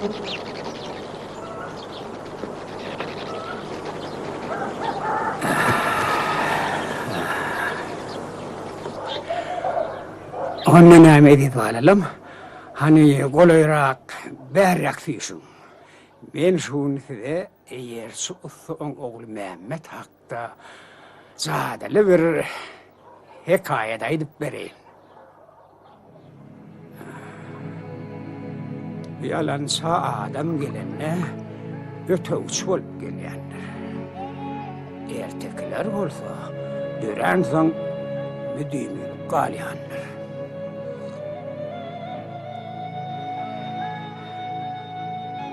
Onda näme eziz balalam, hany golaýrak, bärräk süýşüň. Men şu gün size eýerçi ussa oň ogly Mämmet hakda jadyly bir hekaýat aýdyp bereýin. Ýalança adam gelende ötegçi bolup gelýändir. Ertekiler bolsa döränsoň müdimilik galýandyr.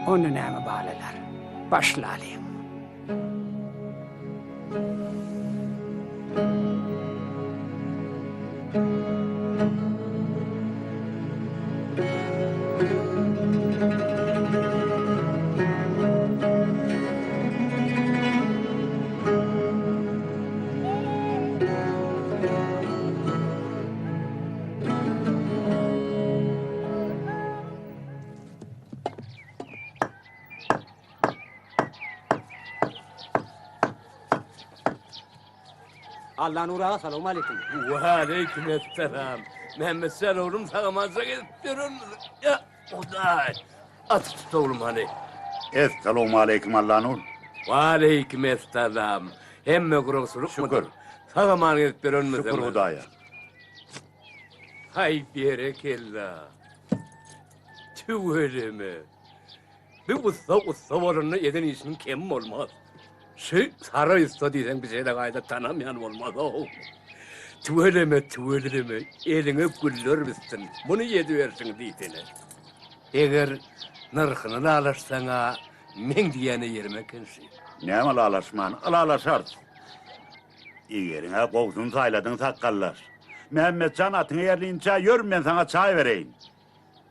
Onda näme balalar, başlalyň. Allanur aga salowmaleýkim. Waleýkim essalam. Mämmetjan oglum sag-amanja gezip ýörenmiziň? Ýa, Hudaý. Aty tut oglum hany. Essalowmaleýkim Allanur. Waleýkim essalam. Hemme guragçylykmydyr? Şükür. Sag-aman gezip ýörenmiziň? Şükür Hudaýa. Haý, berekella. Tüweleme. Bir ussa ussa bolanda eden işiniň kemi bolmaz. Şu Saraý ussa diýseň bir şeýle gaýda tanamaýan bolmaz-ow. Tüweleme, tüweleme, eliňe güller bitsin, muny ediberşiň diýsene. Eger nyrhyny ylalaşsaň-a, meň diýýän ýerim eken şu. Näme ylalaşman, ylalaşarys. Egeriň-ä gowusyny saýladyň sakgallaş. Mämmetjan atyňy eýerlinçä ýör men saňa çaý bereýin.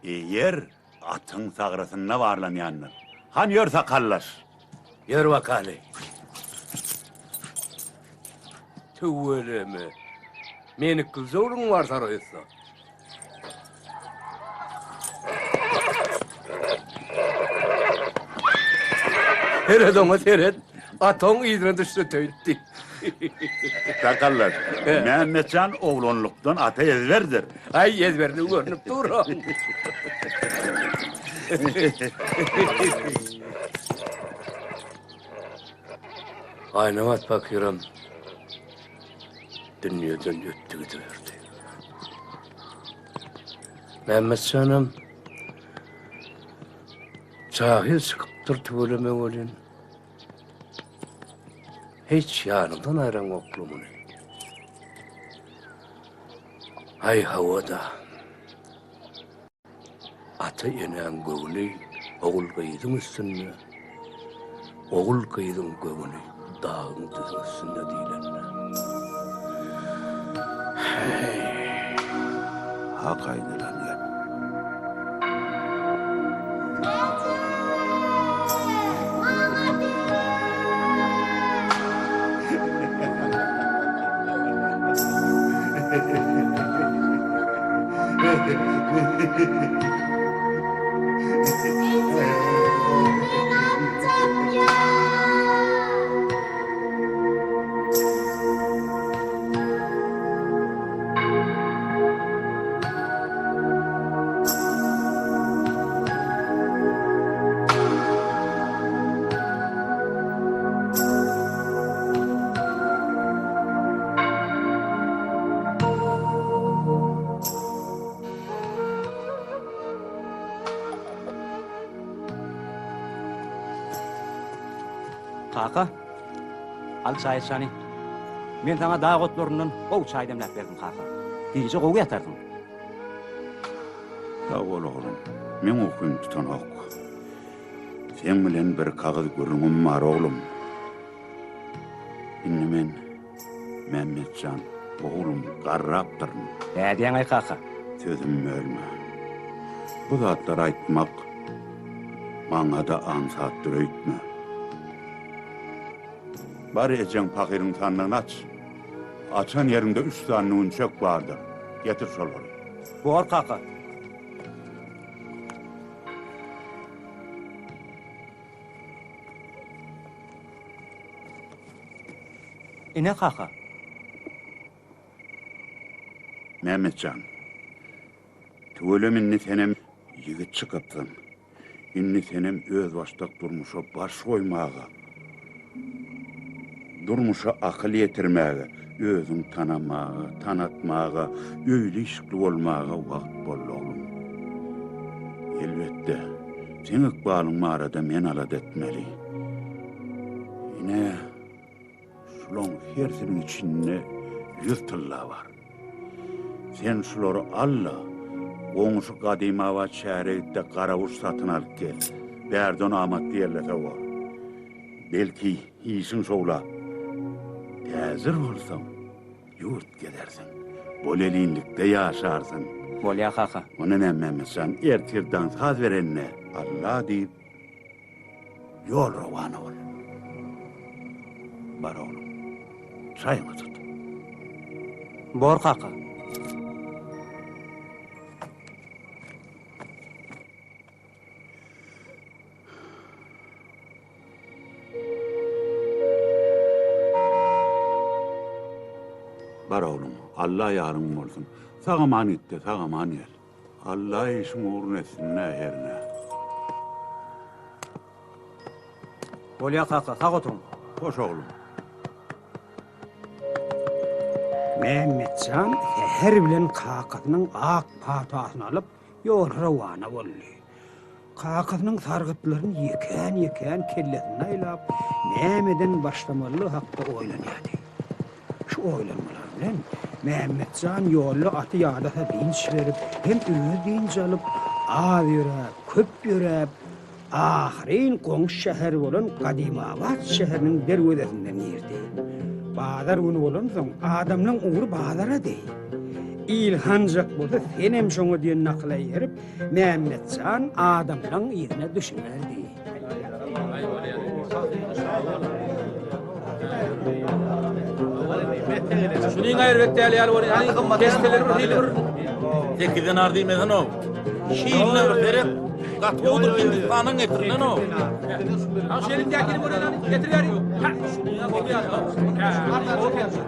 Eýer atyň sagrysynda barlanýandyr. Han ýör sakallaş. Ýör bakaly. Tüweleme. Meniklije ogluň bar saraýytda. Seret oňa seret. At oň yzyna düşse töýtdi. Sakallaş. Mämmetjan oglanlykdan ata ezberdir. Aý, ezberligi görnüp dur. Aýnabat pakyram dünýeden ötdi gidiberdi. Mämmetjanam jahil çykypdyr tüweleme welin. Hiç ýanyňdan aýraňokly muny. Aý hawa-da. Ata-enäň göwni ogul-gyzyň üstünde, ogul-gyzyň göwni dagyň-düzüň üstünde diýlende. Heý. Hak aýdylan gep. Kaka, al çaý içany. Men saňa dag otlaryndan gowy çaý demläp berdim, kaka. Gije gowy ýatarsyň. Sag bol, oglum. Meň ukym tutanok. Seň bilen bir kagyz gürrüňim bar, oglum. Indi men, Mämmetjan, oglum, garrapdyryn. Nädýäň-aý, kaka? Sözümi bölme. Bu zatlary aýtmak maňa-da aňsatdyr öýtme. Bar ejeň pahyryň sandygyny aç. Açan ýeriňde üç sany nunçek bardyr. Getir şolary. Bor kaka. Ine kaka. Mämmetjan, tüweleme indi senem ýigit çykypsyň. Indi senem özbaşdak durmuşa baş goýmaga, durmuşa akyl ýetirmäge, özüňi tanamaga, tanatmaga, öýli-işikli bolmaga wagt boldy, oglum. Elbetde, seň ykbalyň barada men alada etmeli. Ine, Şulaň hersiniň içinde ýüz tylla bar. Sen şulary al-da, goňşy Gadymabat şähere git-de garaguş satyn alyp gel. Bärde ony amatly ýerlese bor. Belki, işiň şowlap, täjir bolsaň, ýurt gezersiň, bolelinlikde ýaşarsyň. Bolýa, kaka. Onda näme, Mämmetjan, ertir daň saz berende, Alla diýip, Ýol rowana bol. Bar oglum, çaýyňy tut. Bor kaka. Bar oglum, Alla ýaryň bolsun. Sag-aman git-de, sag-aman gel. Alla işiň ugruna etsin-dä hernä. Bolýa kaka, sag oturyň. Hoş oglum. Mämmetjan säher bilen kakasynyň ak patasyny alyp, ýola rowana boldy. Kakasynyň sargytlaryny ýekän-ýekän kellesinde aýlap, nämeden başlamalydygy hakda oýlanýardy. Şu oýlanmalar bilen Mämmetjan ýolda aty ýadasa dynç berip, hem özi dynç alyp, az ýöräp, köp ýöräp, ahyryn goňşy şäher bolan Gadymabat şäheriniň derwezesinden girdi. Bazar güni bolansoň, adamlaň ugry bazarady. Il hanjak bolsa, senem şoňa diýen nakyla eýerip, Mämmetjan adamlaň yzyna düşüberdi. Şunyň aýrybet däl ýaly bolýar. Hany keşdeleri bir hili bir Sekizden ar diýmesen-ow. Şiline bir seret. Gaty gowudyr Hindistandan getirilen-ow. Ha şeýle däkini bolýar hany. Getir bäri. Ha şunyň bolýar.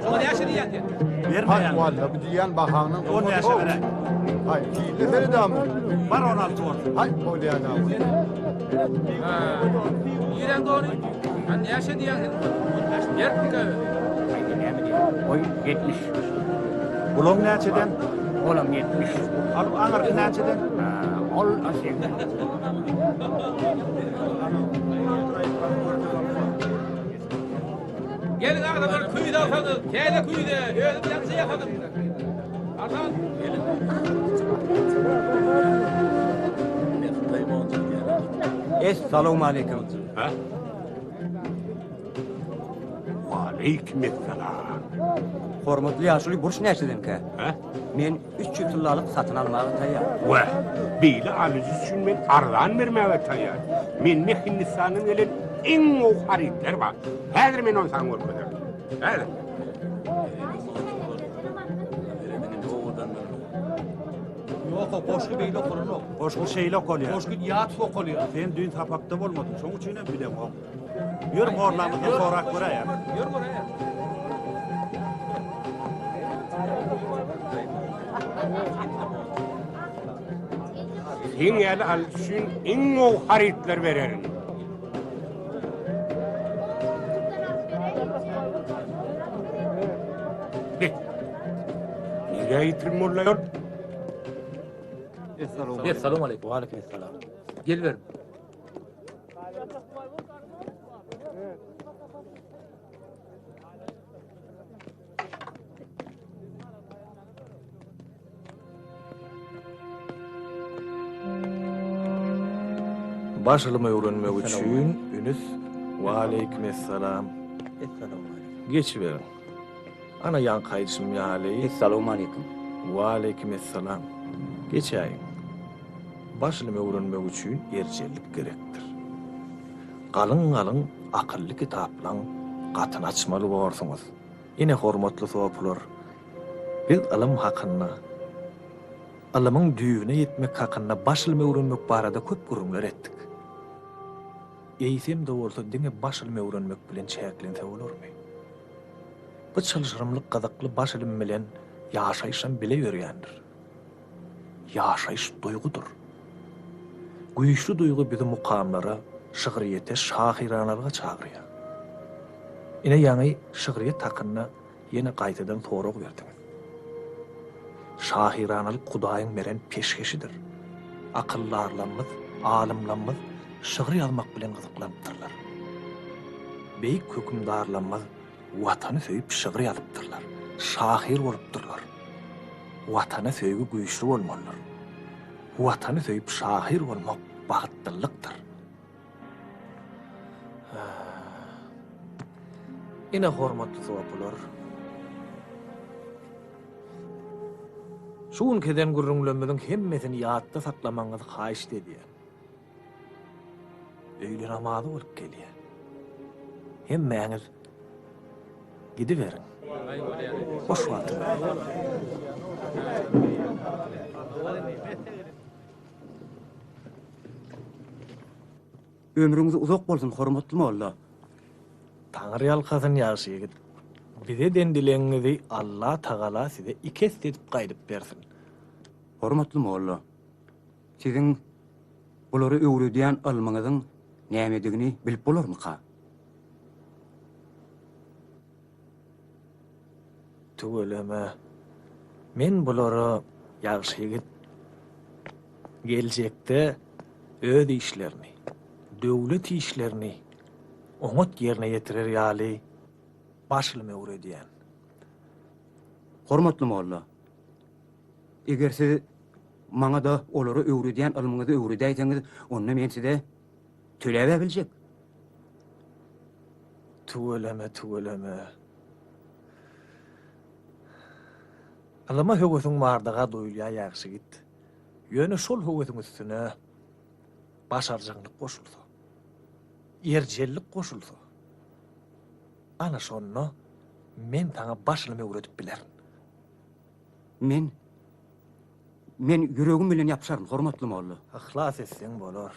Şoňa näçe diýýän sen? Bermeýän. Walla bu diýýän bahaňdan On bäşe beräý. Haý, hiline seredämi? Bar on alty bolsun. Haý, bolýa da. Niräň dony? Ha näçe diýýän sen? Beripdik özi. Haýda näme diýýän? Goý, 70. Bulaň näçeden? Olam 70. Al aňyrky näçeden? Ha, ol 80. Geliň adamlar küýze alsaňyz, täze küýze, özüm ýaňyja ýasadym. Arzan. Essalawmaleýkim. Ha? Waleýkim essalam. Hormatly ýaşuly burç näçedenkä? Ha? Men 300 tyllalyk satyn almaga taýýar. Wah, beýle alyjy üçin men arzan bermäge taýýar. Mende Hindistandan gelen iň gowy harytlar bar. Häzir men ony saňa görkezerin. Häzir. Ýok, goşgy beýle okalanok. Goşgy şeýle okalýar. Goşgy ýat okalýar. Sen düýn sapakda bolmadyň, şoň üçin hem bileňok. Ýör morlamyzdan sorap göräýer. Ýör göräýer. Seň ýaly alyjy üçin iň gowy harytlar bererin. Git. Nirä ýitirim boldy aýol? Essalawmaleýkum. Waleýkim essalam. Gel ber. Baş ylym öwrenmek üçin ünüs Waleýkim essalam. Essalawmaleýkim. Geçiberiň. Ana ýaňky aýdyşym ýaly. Essalawmaleýkim. Waleýkim essalam. Geçäýiň. Baş ylym öwrenmek üçin erjellik gerekdir. Galyň-galyň akylly kitaplaň gatyny açmaly borsuňyz. Ine hormatly sopular, biz ylym hakynda, ylymyň düýbüne ýetmek hakynda baş ylym öwrenmek barada köp gürrüňler etdik. Eýsem-de bolsa diňe baş ylym öwrenmek bilen çäklense bolarmy? Bu çylşyrymly gyzykly baş ylym bilen ýaşaýyşam bile ýörýändir. Ýaşaýyş duýgudyr. Güýçli duýgy bizi mukamlara, şygryýete, şahyranalyga çagyrýar. Ine ýaňy şygryýet hakynda ýene gaýtadan sorag berdiňiz. Şahyranalyk Hudaýyň beren peşgeşidir. Akyldarlarymyz, alymlarymyz şygyr ýazmak bilen gyzyklanypdyrlar. Beýik hökümdarlarymyz Watany söýüp şygyr ýazypdyrlar, şahyr bolupdyrlar. Watana söýgi güýçli bolmalydyr. Watany söýüp şahyr bolmak bagtlylykdyr. Ine hormatly sopular. Şu günki eden gürrüňlerimiziň hemmesini ýatda saklamagyňyzy haýyşt edýän. Öýle namazy bolup gelýär. Hemmäňiz gidiberiň. Hoş wagtyň. Ömrüňiz uzak bolsun, hormatly molla. Taňry ýalkasyn ýagşy ýigit. Bize eden dilegiňizi Alla tagala size iki esse edip gaýdyp bersin. Hormatly molla, siziň bulara öwredýän ylmyňyzyň nämedigini bilip bolarmyka? Tüweleme. Men bulara ýagşy ýigit. Geljekde öz işlerini, döwlet işlerini oňat ýerine ýetirer ýaly baş ylym öwredýän. Hormatly molla, eger siz maňa-da olara öwredýän ylmyňyzy öwredäýseňiz, onda men size töläb-ä biljek. Tüweleme, tüweleme. Ylyma höwesiň bardygy-a duýulýar ýagşy ýigit. Ýöne şol höwesiň üstüne başarjaňlyk goşulsa, erjellik goşulsa, ana şonda men saňa baş ylym öwredip bilerin. Men, men ýüregim bilen ýapyşaryn, hormatly molla. Yhlas etseň bolar.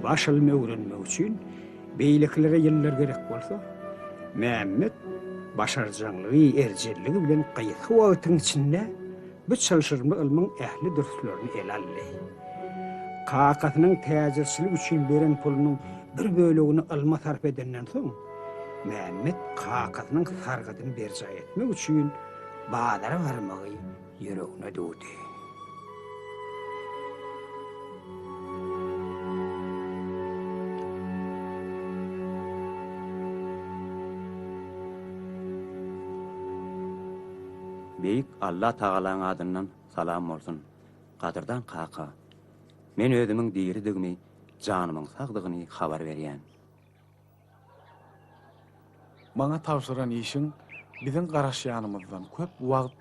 Baş ylmy öwrenmek üçin beýlekilere ýyllar gerek bolsa, Mämmet başarjaňlygy, erjelligi bilen gysga wagtyň içinde bu çylşyrymly ylmyň ähli dürslerini ele aldy. Kakasynyň täjirçilik üçin beren pulunyň bir bölegini ylma sarp edenden soň, Mämmet kakasynyň sargydyny berjaý etmek üçin bazara barmagy ýüregine düwdi. Beýik Alla Tagalaň adyndan salam bolsun! Gadyrdan kaka! Men özümiň diridigimi, janymyň sagdygyny habar berýän. Maňa tabşyran işiň biziň garaşýanymyzdan köp wagt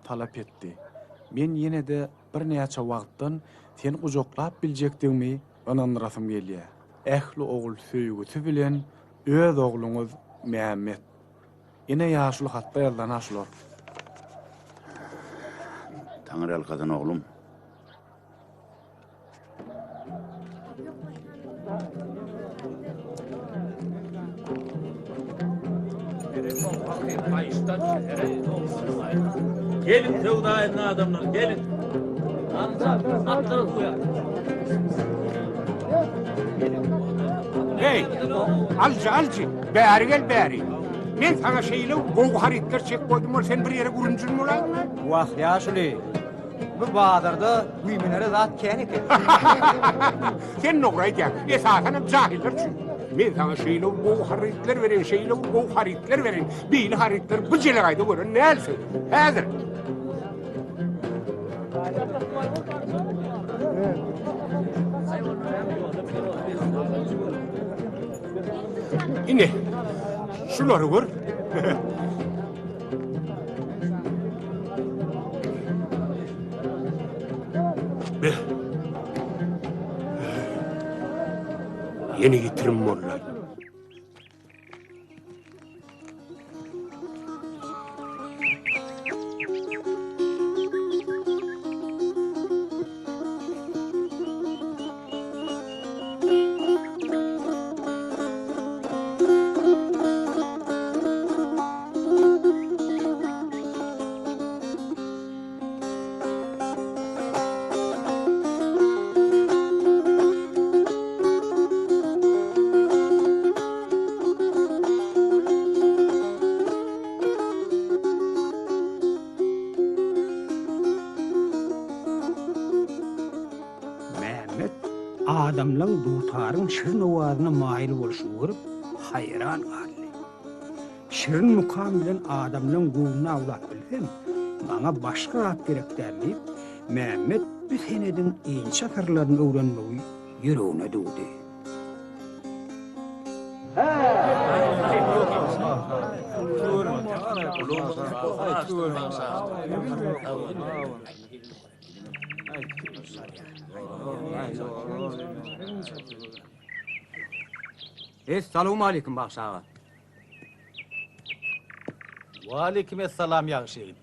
talap etdi. Men ýene-de birnäçe wagtdan seni gujaklap biljekdigimi ynandyrasym gelýär. Ähli ogul söýgüsi bilen öz ogluňyz Mämmet. Ine ýaşuly hatda ýazylan-a şular. Taňryýalkasyn oglum. Gelin söwda edin adamlar, gelin. Hey, alyjy, alyjy, bäri gel bäri. Men saňa şeýle gowy harytlar çek goýdum, ol sen bir ýere gürünjil bolaýdyň. Wah, ýaşuly, Bu bazarda güýmenere zat kän eken. Sen dogry aýdýaň. Esasanam jahyllar üçin. Men saňa şeýle bir gowy harytlar bereýin, şeýle bir gowy harytlar bereýin. Beýle harytlary bu jelegaýda gören dälsiň. Häzir. Ine, şulary gör. Be. Ýene ýitirim boldy. Mämmet adamlaň dutaryň şirin owazyna maýyl bolşuny görüp, haýran galdy. Şirin mukam bilen adamlaň göwnüni awlap bilsem, maňa başga zat gerek däl diýip, Mämmet bu senediň inçe syrlaryny öwrenmegi ýüregine düwdi. Essalawmaleýkim bagşy aga. Waleýkim essalam ýagşy ýigit.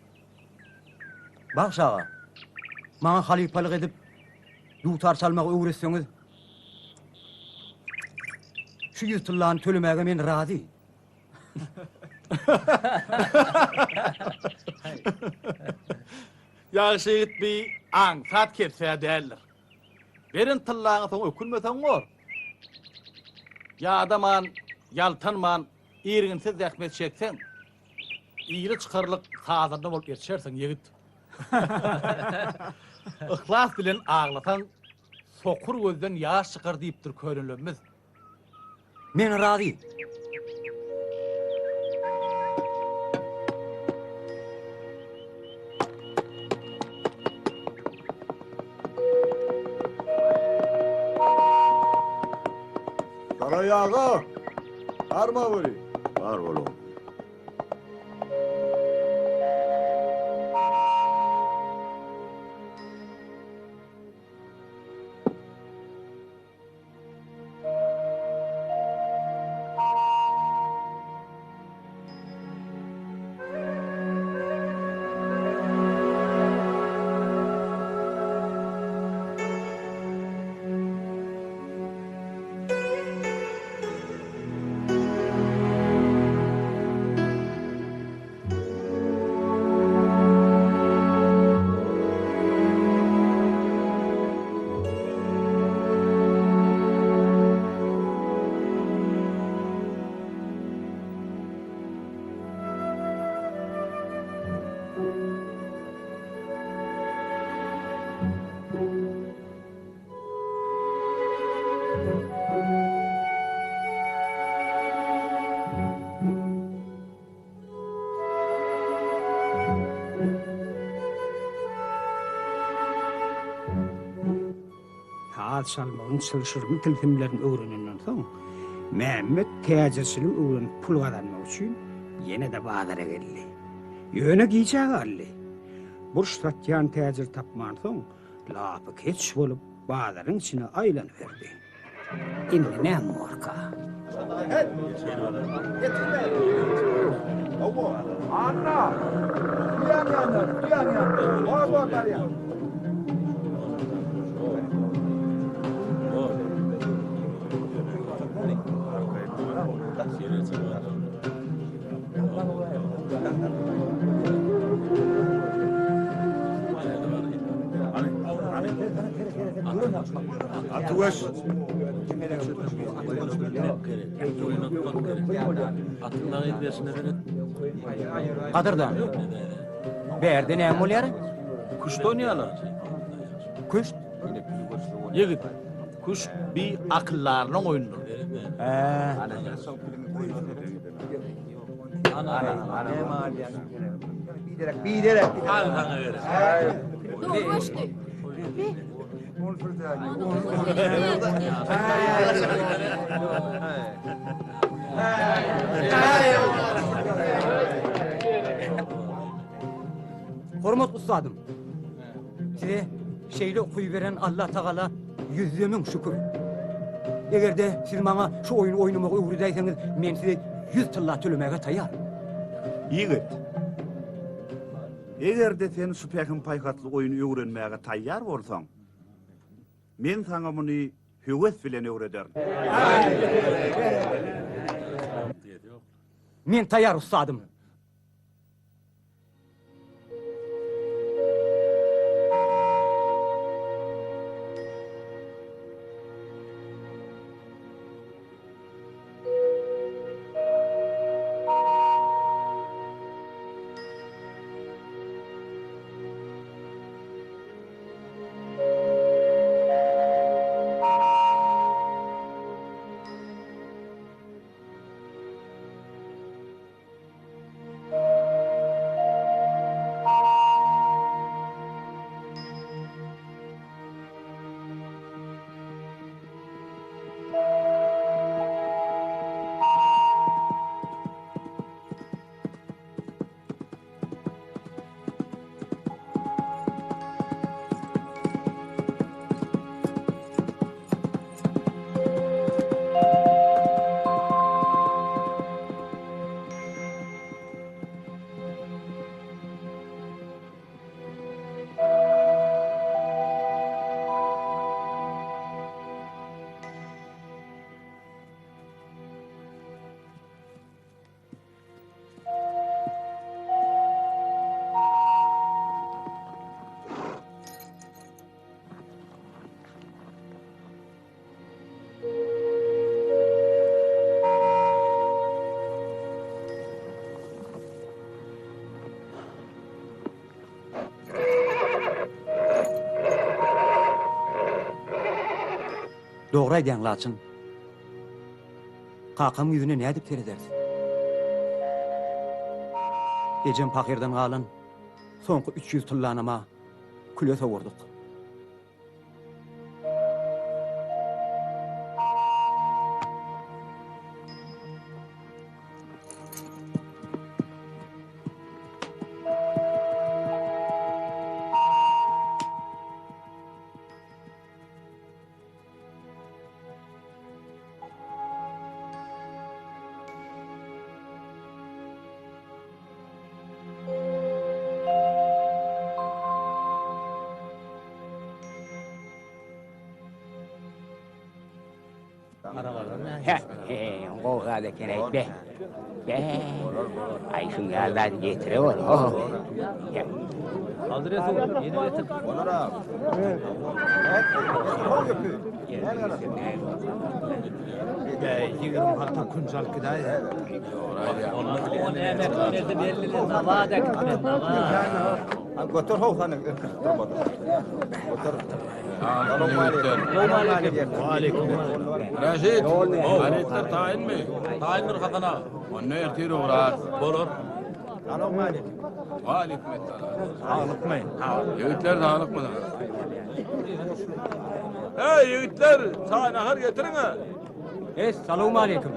Bagşy aga, maňa halypalyk edip dutar çalmagy öwretseňiz, şu ýüz tyllany tölemäge men razy. Ýagşy ýigit bi aňsat kebse däldir. Beren tyllaňa soň ökünmeseň bor. Ýadaman, ýaltanman, irginsiz zähmet çekseň, ile çykarlyk sazanda bolup ýetişersiň, ýigit. Yhlas bilen aglasaň, sokur gözden ýaş çykar diýipdir könelerimiz. Men razy. Garaý aga, barma weli. Bar bol oglum. Saz çalmagyň çylşyrymly tilsimlerini öwrenenden soň, Mämmet täjirçiligi öwrenip pul gazanmak üçin ýene-de bazara geldi. Ýöne gijä galdy. Burç satýan täjir tapmansoň, lapy keç bolup, bazaryň içine aýlanyberdi. Indi näme borka? Anna! Duýan ýanlar, duýan ýanlar. Bor, bor, barýan. Atyweş. Gadyrdan. Bärde näme bolýar? Küşt oýnaýarlar. Küşt? Ýigit, küşt bi akyldarynyň oýnudyr. Hä. Biderek, biderek. Al saňa gerek. Dogry göçdi. Hormat ussadym. Size şeýle okuwy beren Allah Tagala ýüzde müň şükür. Eger-de siz maňa şu oýny oýnamagy öwredäýseňiz, men size ýüz tylla tölemäge taýýar. Ýigit, eger-de sen şu pähim-paýhasly oýny öwrenmäge taýýar bolsaň, men saňa muny höwes bilen öwrederin. Men taýýar, ussadym. Dogry aýdýaň, Laçyn. Kakamyň ýüzüne nädip serederis? Ejem pahyrdan galan soňky 300 tyllanama küle sowurdyk. Gowy zat eken aý be. Be. Aý şuň ýaly zady getire bol. Kaldyr Resul, ýene getir. Bolar a. 20 halta künç alyp gidäý. Götür howsany durmadı. Götür. Reşit, harytlar taýynmy? Taýyndyr Hasan aga. Onda ertir ugrar. Bolar. Salowmaleýkim. Waleýkim essalam. Saglykmy? Ýigitler saglykmy? Hey ýigitler, çaý nahar getiriň-ä. Es, salowmaleýkim.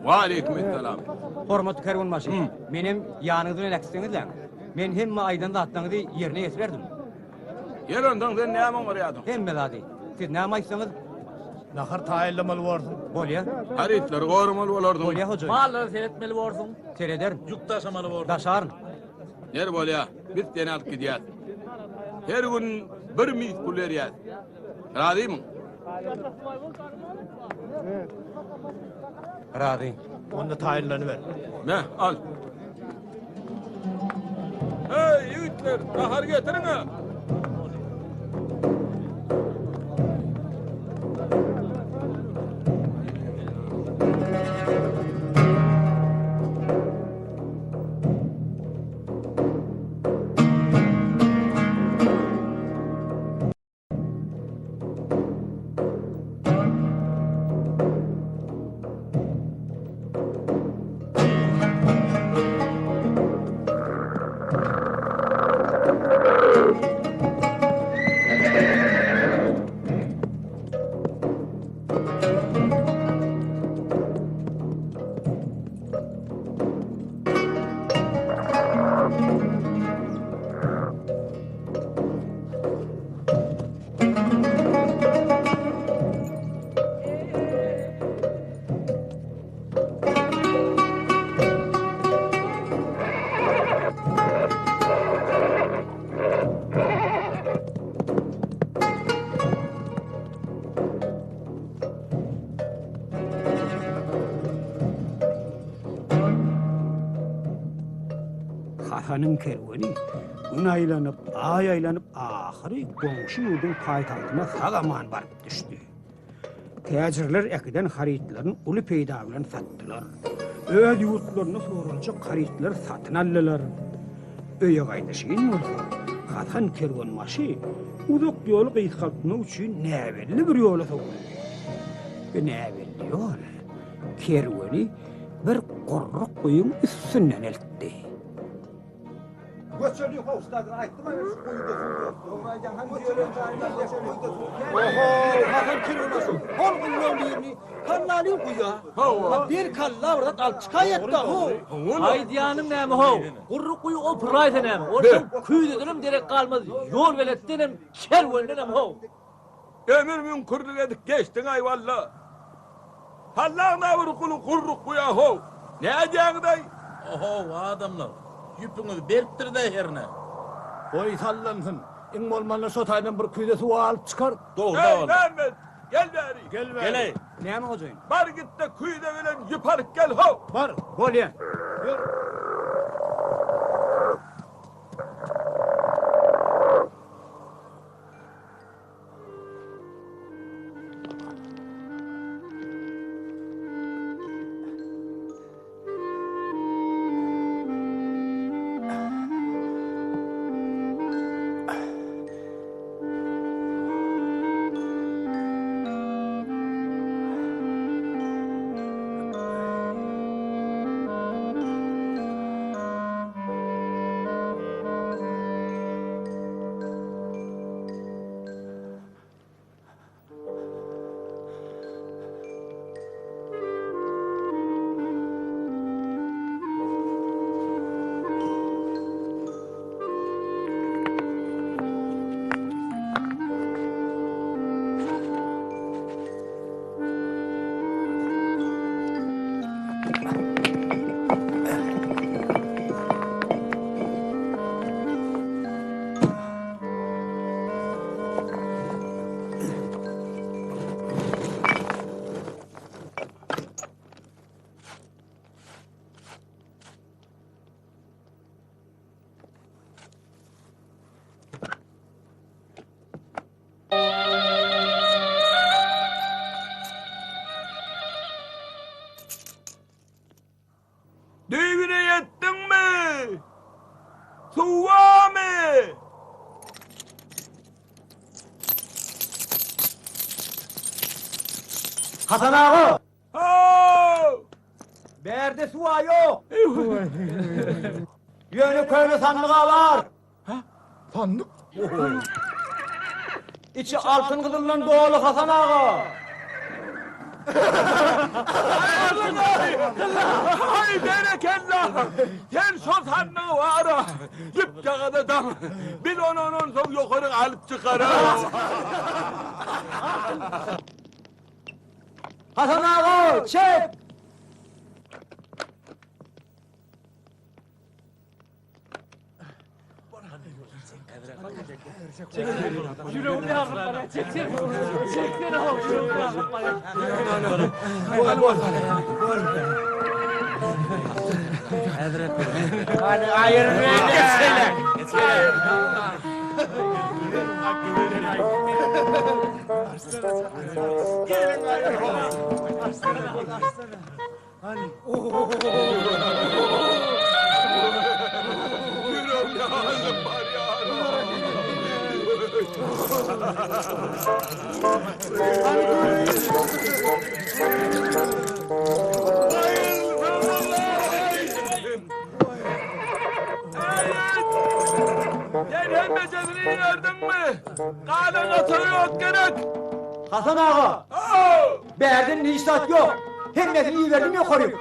Waleýkim essalam. Hormatly kerwenbaşy, menem ýanyňyz bilen äkitseňizläň. Men hemme aýdan zatlaryňyzy ýerine ýetirerdim. Ýer onsoň sen näme oňarýardyň? Hemme zady. Siz näme aýtsaňyz. Nahar taýynlamaly borsuň. Bolýa. Harytlary goramaly bolarsyň. Bolýa hojaýyn. Mallara seretmeli borsuň. Serederin. Ýük daşamaly borsuň. Daşaryn. Ner bolýa, biz seni alyp gidýäs. Her gün bir mis pul berýäs. Razymyň? Razy. Onda taýynlanyber. Me, al. Hey, ýigitler, nahar getiriň-ä! Hasanyň kerweni gün aýlanyp, aý aýlanyp, ahyry goňşy ýurduň paýtagtyna sag-aman baryp düşdi. Täjirler äkiden harytlaryny uly peýda bilen satdylar. Öz ýurtlarynda soraljak harytlary satyn aldylar. Öýe gaýdyşyn bolsa, Hasan kerwenbaşy uzak ýoly gysgaltmak üçin näbelli bir ýola sowuldy. Bu näbelli ýol kerweni bir gurruk guýyň üstünden eltdi. Göçeli howsdadyr aýtdym men şu guýuda suw ýok. Dogry aýdýaň hem ýören jaýynda guýuda suw. Oho, Hasan kerwenbaşy hol guýulaň birini kallalyň guýa. Hawa. Bir kalla bir zat alyp çykaýatda ho. Aýdýanyň näme how? Gurruk guýy opuraýsa näme? Onsoň küýzedenem derek galmaz, ýolbeletdenem, kerwendenem how. Ömür müňkürlik edip geçdiň-aý walla. Hallaň-da bir guly gurruk guýa-how. Nädýäňiz-aý? Ohow, adamlar, ýüpüňiz berkdir-dä hernä. Goý sallansyn. Iň bolmanda şo taýdan bir küýze suw alyp çykar. Dogry-da walla. Eý, Mämmet, gel bäri. Gel bäri. Gel-eý. Näme hojaýyn? Bar git-de küýze bilen ýüp alyp gel-how. Bar. Bolýa. Ýör. Düýbüne ýetdiňmi? Suw barmy? Hasan aga! How! Bärde suw-a ýok. Ýöne köne sandyg-a bar. Sandyk? Içi altyn-gyzyldan doly Hasan aga. Haý, berekella! Sen şo sandygy bar-a, ýüp ýagada daň. Biz ony ondan soň ýokaryk alyp çykararys. Hasan aga, çek! Ýüregim ýarylyp barýar. Çeksene. Çeksene how, ýüregim ýarylyp barýar. Bol, bol. Bol. Hany aýyr meni. Ýüregim ýarylyp barýar. Sen hemmesini iberdiňmi? Galan otagy ýok gerek. Hasan aga! Bärden hiç zat ýok. Hemmesini iberdim ýokaryk.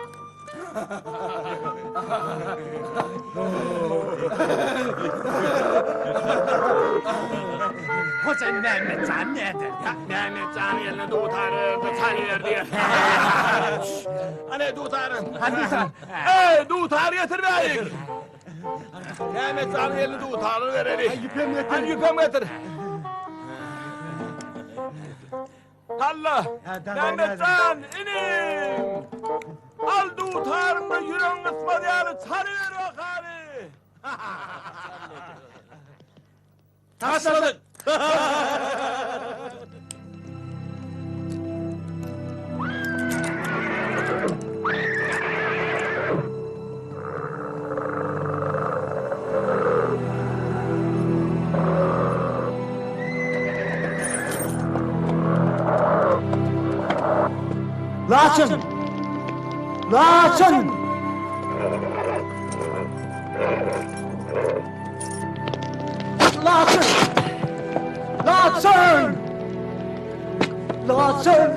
Hoja Mämmetjan näder? Ýa Mämmetjan eline dutar berdi, çalyber diýen. Hany dutarym? Hany dutar? Eý, dutar getir bärik. Mämmetjanyň eline dutaryny bereli. Ýüpem getir. Hany ýüpem getir. Halla! Mämmetjan, inim! Al dutaryňda ýüregiň gysmaz ýaly çalyber bakaly! Taşladyk! Laçyn! Laçyn! Laçyn! Laçyn! Laçyn!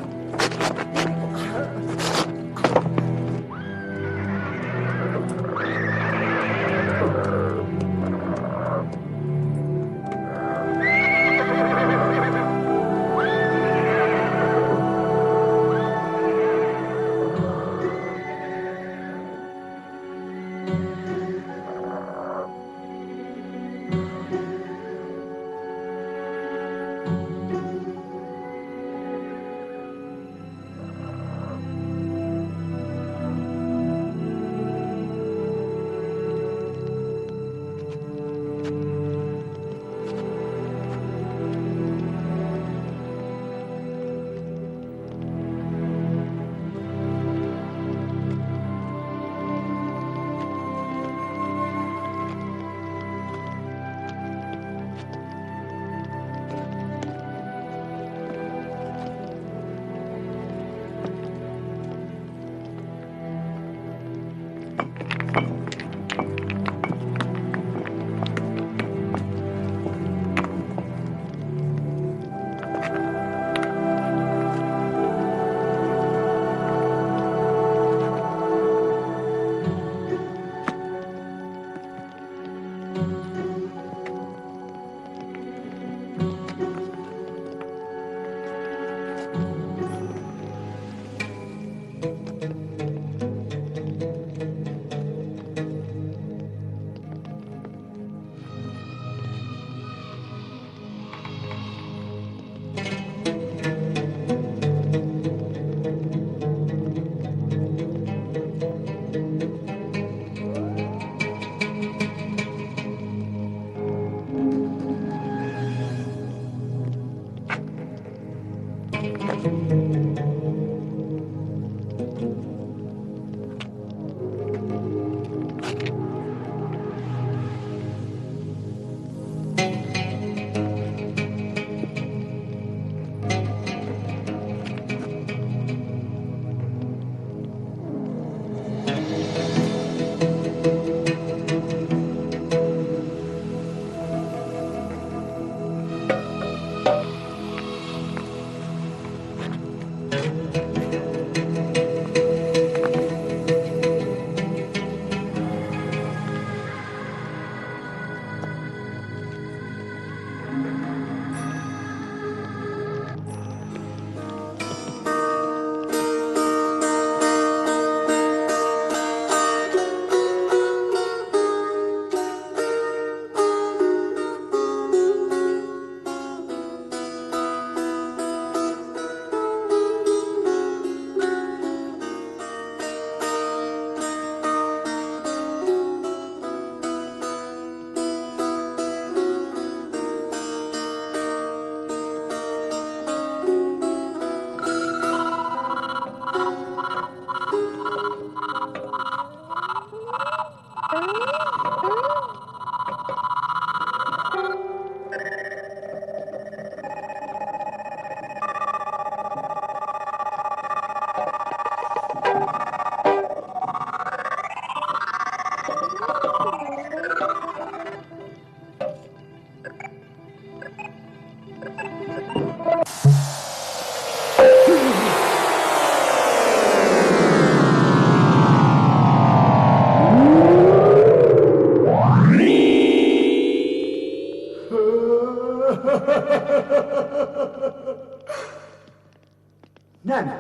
Näme?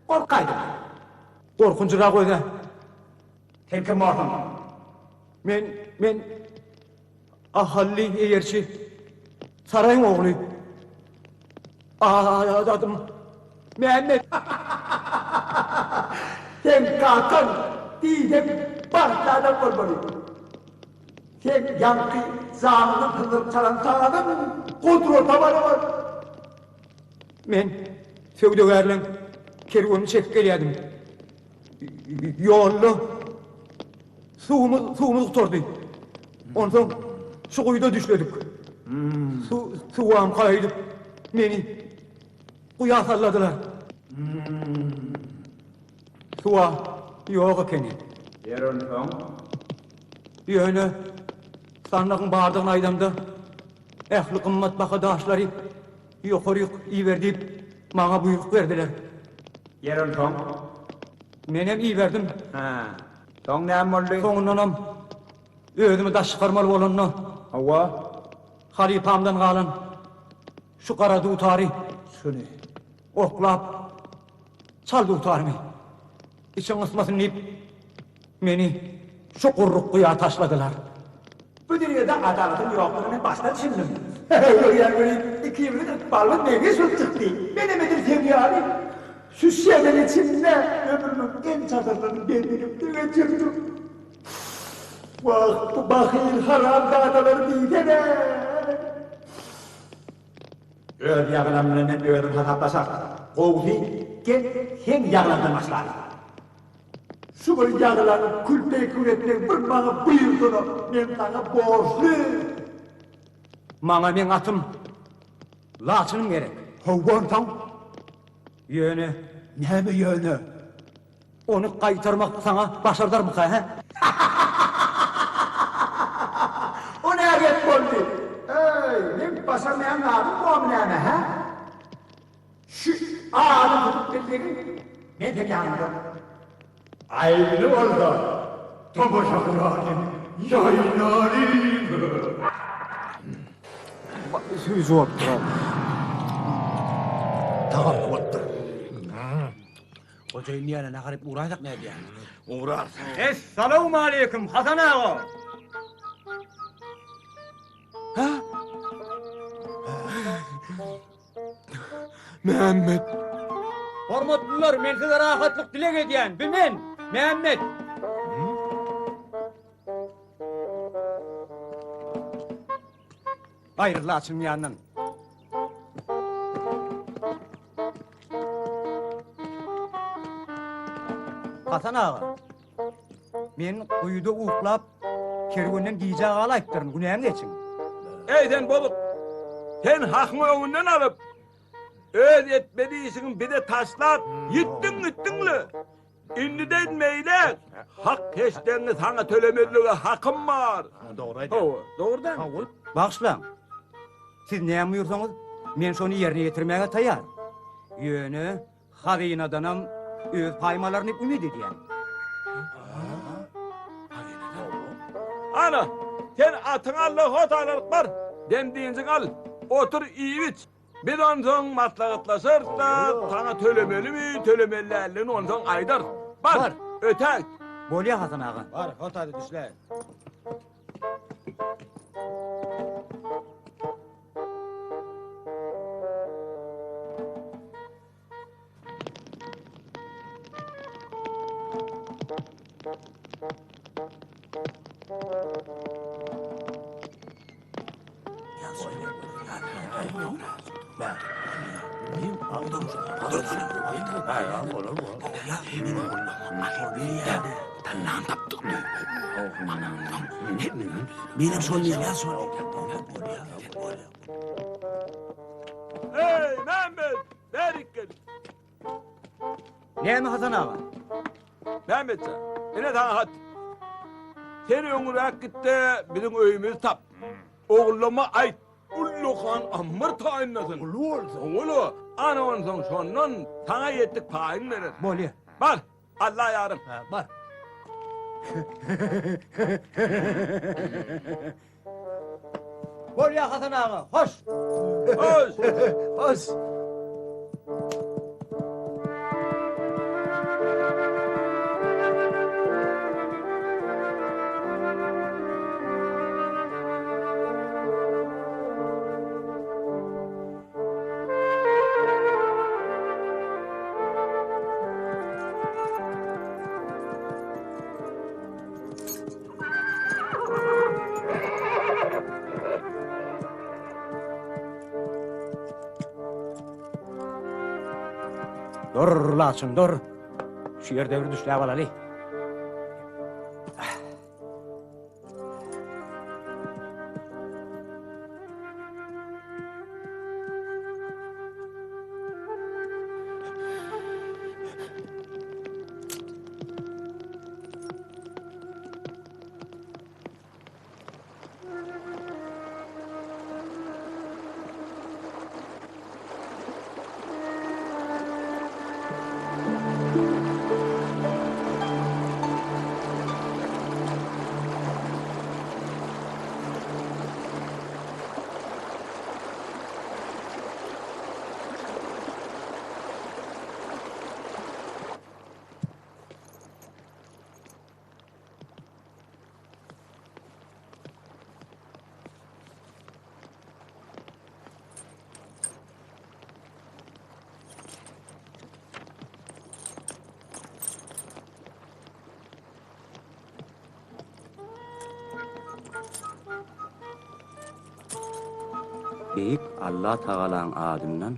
Gorkaýdyň. Gorkunjyrak öz-ä. Sen kim borsuň? Men, men Ahally eýerçi, saraýyň ogly. Adym Mämmet. Seň kakaň diýseň bagtly adam bolmaly. Seň ýaňky janyňdan syzdyryp çalan sazyň gudrata barabar. Men söwdagärleň kerwenini çekip gelýärdim. Ýolda suwumyz, suwumyz gutardy. Onsoň şu guýuda düşledik. Suw, suwam gaýdyp meni guýa salladylar. Suwa ýok ekeni. Ýer onsoň? Ýöne sandygyň bardygyny aýdamda, ähli gymmatbaha daşlary Ýokaryk iber diýip, maňa buýruk berdiler. Ýer onsoň? Menem iberdim. Hä. Soň näme boldy? Soňundanam özümi daş çykarmaly bolanda. Hawa. Halypamdan galan şu gara dutary. Şuny. Oklap, çal dutaryňy. Içiň gysmasyn diýip, meni şu gurruk guýa taşladylar. Bu dünýede adalatyň ýokdugyna men başdan düşündim. Görýän welin, ikimiziň ykbalymyz meňzeş bolup çykdy. Menem edil seň ýaly şu şemen içinde ömrümiň ençe asyrlaryny bendilikde geçirdim. Wah, bu bahyl haramzadalary diýsene! Öz ýagylam bilen men özüm hasaplaşaryn. Gowusy, gel, seň ýagylaňdan başlaly. Şu bir ýagylaňy kül-peýkun etmegi bir maňa buýursana, men saňa borçly. Maňa meň atym Laçynym gerek. Hawa, onsoň? Ýöne. Näme ýöne? Ony gaýtarmak saňa başardarmyka, hä? O nä gep boldy? Eý, meň başarmaýan zadym bormy näme, hä? Şu ady tutup bilsegiň, men seň ýanyňda. Aýyply bolsa, tomaşa guralyň, ýaýnalyň. Süýji bolupdyr. Tagamly bolupdyr. Goja indi ýene nahar edip ugraýsak nädýä? Ugrarys. Essalawmaleýkim, Hasan aga! Hä? Mämmet. Hormatlylar, men size rahatlyk dileg edýän. Bu men, Mämmet. Aýryl laçynyň ýanyndan. Hasan aga, men guýuda uklap, kerwenden gijä galaýypdyryn, günämi geçiň. Eý sen bozuk! Sen hakyňy öňünden alyp, öz etmeli işiňi bize taşlap, ýitdiň gitdiň-le! Indiden beýläk hak-heşdegiňi saňa tölemezlige hakym bar. Dogry aýdýaň. Hawa, dogry dälmi? Bagyşlaň. Siz näme buýursaňyz, men şony ýerine ýetirmäge taýýar. Ýöne hazynadanam öz paýymy alaryn diýip umyt edýän. Ana, sen atyňy al-da hotalanyp bar. Dem-dynjyňy al. Otur, iýip-iç. Biz onsoň maslahatlaşarys-da, saňa tölemelimi, tölemeli däldigini onsoň aýdarys. Bar, ötägit. Bolýa Hasan aga. Bar, hotada düşle. Eý, Mämmet, bärik gel. Näme Hasan aga? Mämmet jan, ine saňa hat. Sen öňräk git-de, biziň öýümizi tap. Ogullama aýt, ullakan ammar taýynlasyn. Uly bolsun. Hawa-la, ana onsoň şondan saňa ýetdik paýyň berer. Bolýa. Bar, Alla ýarym. Ha, bar. Bolýa Hasan aga, hoş. Hoş. Hoş. Dur, Laçyn, dur. Şu ýerde bir düşläp alaly. Beýik Allatagalaň adyndan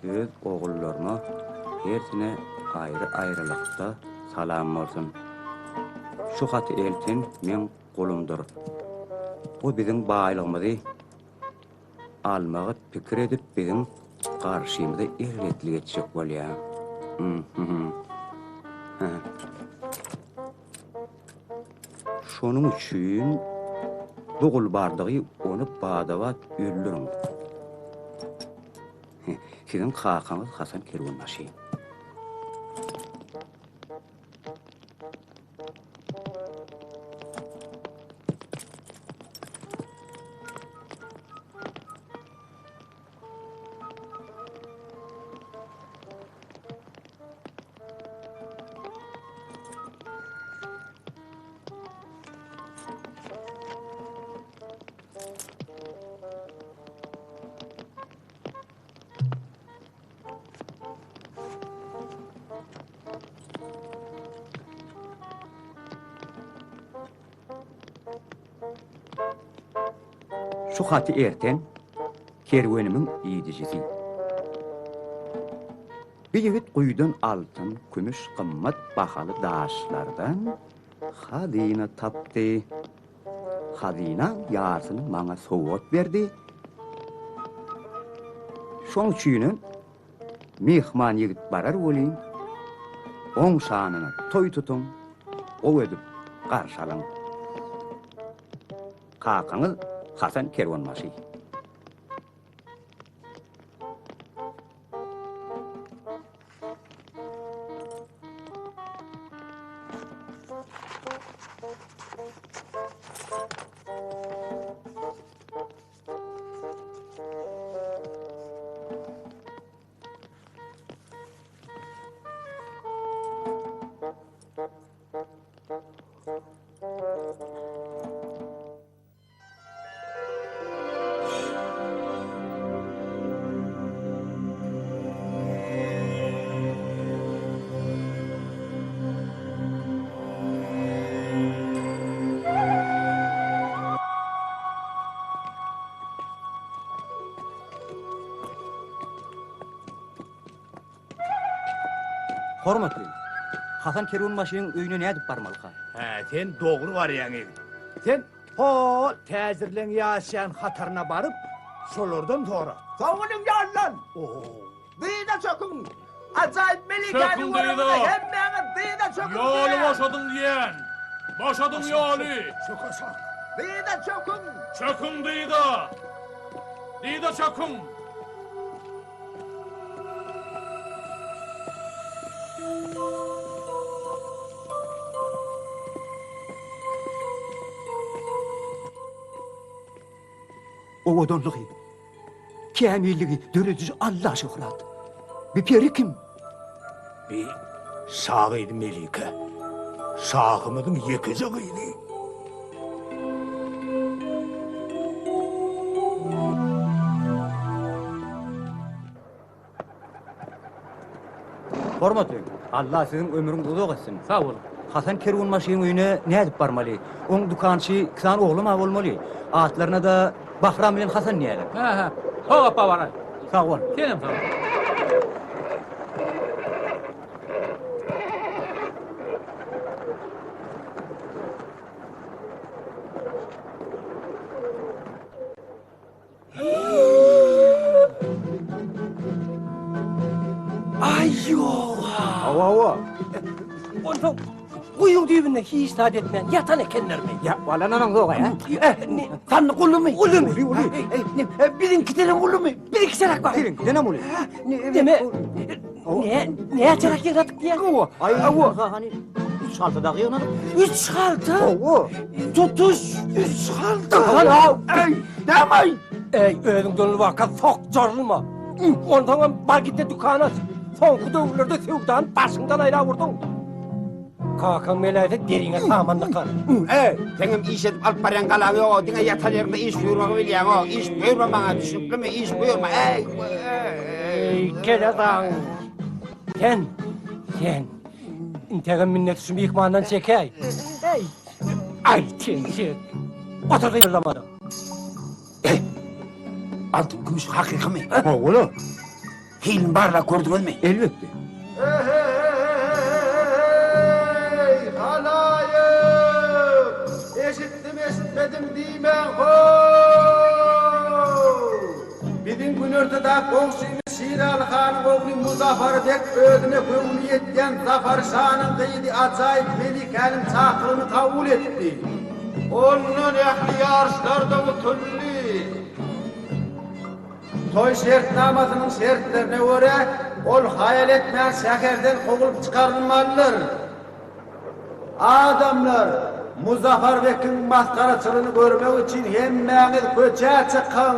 öz ogullaryma hersine aýry-aýrylykda salam bolsun. Şu haty elten meň gulumdyr. O biziň baýlygymyzy almagy pikir edip biziň garşymyza erbetlik etjek bolýar. Şonuň üçin bu gul bardygy ony bada-bat öldüriň. Siziň kakaňyz Hasan kerwenbaşy. Şu haty erten kerwenimiň iýdijisi. Bir ýigit guýudan altyn, kümüş, gymmat bahaly daşlardan hazyna tapdy. Hazynaň ýarsyny maňa sowgat berdi. Şoň üçinem myhman ýigit barar welin, oň şanyna toý tutuň, gowy edip garşy alyň. Kakaňyz Hasan kerwenbaşy. Hormatly, Hasan kerwenbaşynyň öýüne nädip barmalyka? Hä, sen dogry barýaň ýigit. Sen hol täjirleň ýaşaýan hataryna baryp, şolardan sora. Sowulyň ýoldan! Dyza çöküň! Ajaýyp melikäni Çöküň göreniňde dyza! hemmäňiz dyza çöküň Ýoly diýýän! boşadyň diýýän! Boşadyň ýoly! Çök aşak! Dyza çöküň! Çöküň dyza! Dyza çöküň! Owadanlygy, kämilligi dörediji Alla şöhrat. Bi peri kim? Bi şa gyzy Melike. Şahymyzyň ýekeje gyzy. Hormatly, Alla siziň ömrüňizi uzak etsin. Sag boluň. Hasan kerwenbaşyň öýüne nädip barmaly? Oň dükançy iki sany oglam-a bolmaly. Atlaryna-da Bahram bilen Hasan diýýärler. Hä, hä. Hop, baraý. Sag bol. Senem sag bol. Aý ýoga. Hawa, hawa. Onsoň guýyň düýbünde hiç zat etmän ýatan ekenlermi? Ýa, wala nanaň ýoga, hä? Sandyk ulumy? Ulumy? Uly, uly. Biziňkidenem ulumy? Biziňkiçeräk bar. Siziňkidenem uly. Deme, ne, näçeräk ýygnadyk diýýäň? Hawa. Aý, hawa. Hany, üç halta dagy ýygnadyk. Üç halta? Hawa. Tutuş üç halta. Eý, näme-aý? Eý, özüň dönülip sokjarylma. Onsoňam bar git-de dükan aç. Soňky döwürlerde söwdany başyňdan aýlap urduň. Kakaň meläýse deriňe saman dykar. Eý, seňem iş edip alyp barýan galaň ýog-a, diňe ýatan ýeriňde iş buýurmagy bilýäň-o. Iş buýurma maňa, düşnüklimi, iş buýurma, eý! Eý, kelesaň! Sen, sen, integem minnet şu myhmandan çekäý. Eý, aý, tentek! Otur gyýyldamada. Eý, altyn kümüş hakykymy? Hawa-la. Hilini barlap gördüňizmi? Elbetde. Eý, halaýyk! Eşitdim-eşitmedim diýmäň how! Biziň günortadaky goňşymyz Şiraly hanyň ogly Muzafar beg özüne göwni ýetýän Zafar şanyň gyzy ajaýyp Melikäniň çakylygyny kabul etdi. Ondan ähli ýaryşlarda utuldy. Toý şertnamasynyň şertlerine görä, ol haýal etmän şäherden kowulyp çykarylmalydyr. Adamlar, Muzafar bekiň masgaraçylygyny görmek üçin hemmäňiz köçä çykyň!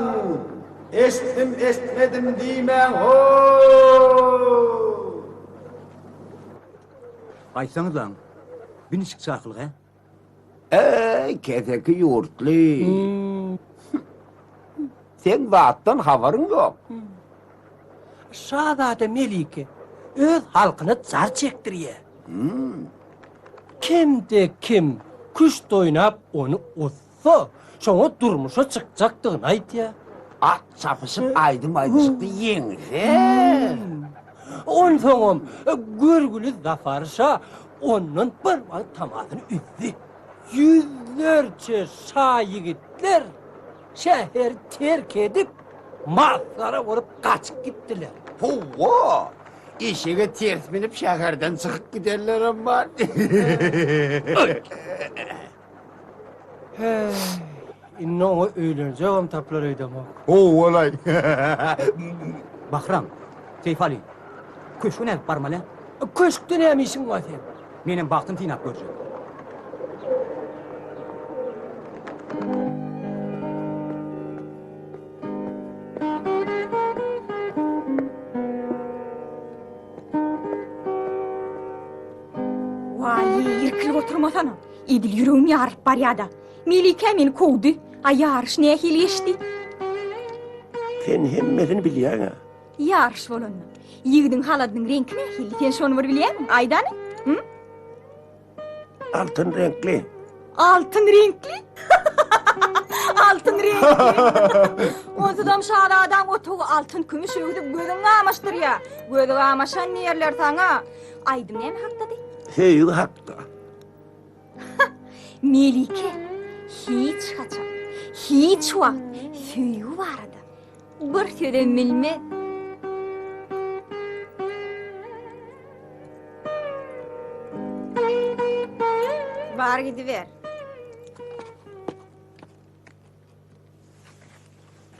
Eşitdim, eşitmedim diýmäň, ho-o-o! Aýtsaňyzlaň, bi niçik çakylyk, hä? Eý, keseki ýurtly! Seň zatdan habaryň ýok. Şazada Melike öz halkyna jar çekdirýär. Kimde-kim küşt oýnap ony utsa, şoňa durmuşa çykjakdygyny aýdýar. At çapyşyp, aýdym aýdyşykda ýeňse. Onsoňam görgüli Zafar şa ondan bir wagt tamasyny üzdi. Ýüzlerçe şa ýigitler şäheri terk edip, masgara bolup gaçyp gitdiler. Hawa, eşege ters münüp şäherden çykyp gidenlerem bar. Heý, indi oňa öýlenjegem tapylar öýdemok. Howwalaý. Bahram, Seýfaly, köşge nädip barmaly? Köşkde näme işiň bar seň? Menem bagtym synap görjek. Waý, irkilip oturmasana. Edil ýüregim ýarylyp barýada. Melike meni kowdy. A ýaryş nähili geçdi? Sen hemmesini bilýäň-ä. Ýaryş bolanda, ýigidiň haladynyň reňki nähili? Sen şony bir bilýäňmi? Aýdany? Hı? Altyn reňkli. Altyn reňkli? Altyn reňkli. Onsuzam şazadaň otagy altyn kümüş öwsüp gözüň gamaşdyrýar. Gözi gamaşan diýerler saňa. Aýdym näme hakdady? Söýgi hakda. Melike hiç haçan, hiç wagt söýgi barada bir sözem bilmez. Bar gidiber.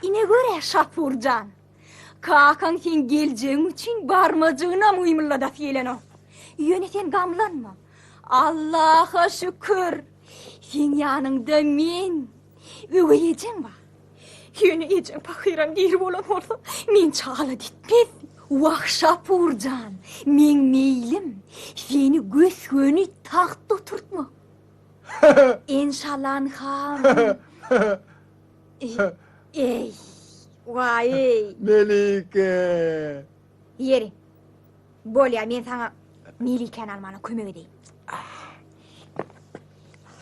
Ine gör-ä Şapurjan. Kakaň seň geljegiň üçin barmajygynam gymyldadasy gelenok. Ýöne sen gamlanma. Allaha şükür, seň ýanyňda men, öweý ejeň bar. Ýöne ejeň pahyram diri bolan bolsa, men çagalat etmezdim. Wah, Şapur jan, meň meýlim seni gös-göni tagtda oturtmak. Enşallan han. Eý, waý-eý. Melike. Ýeri, bolýa, men saňa Melikäni almana kömek edeýin.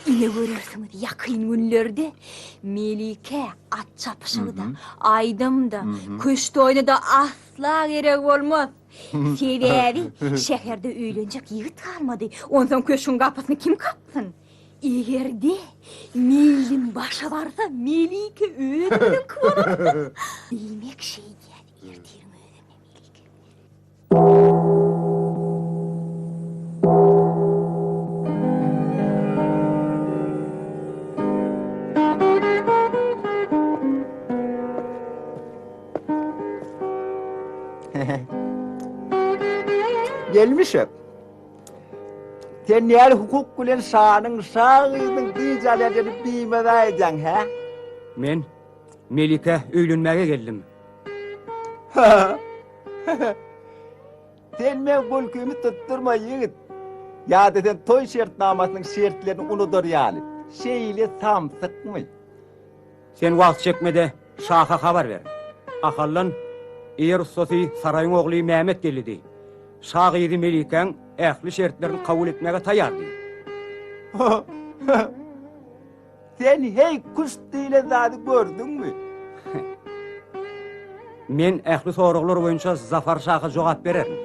Ine görersiňiz, ýakyn günlerde Melike at çapyşygy-da, aýdym-da, küşt oýny-da asla gerek bolmaz. Sebäbi şäherde öýlenjek ýigit galmady. Onsoň köşgüň gapysyny kim kaksyn? Eger-de meýlim başa barsa, Melike özümiziňki bolar. Diýmek şeýdýäs, ertiriň özünde Melike. Gelmişek. Sen näl hukuk bilen şanyň şa gyzynyň dynç alýan ýerini bimaza edýäň, hä? Men Melikä öýlenmäge geldim. Sen meň gülkimi tutdurma, ýigit. Ýa-da sen toý şertnamasynyň şertlerini unudar ýaly, şeýle samsykmy? Sen wagt çekme-de, şaha habar ber. Ahaldan eýer ussasy saraýyň ogly Mämet geldi diý. Şa gyzy Melikäň ähli şertlerini kabul etmäge taýýar diý. Sen heý küşt diýlen zady gördüňmi? Men ähli soraglar boýunça Zafar şaha jogap bererin.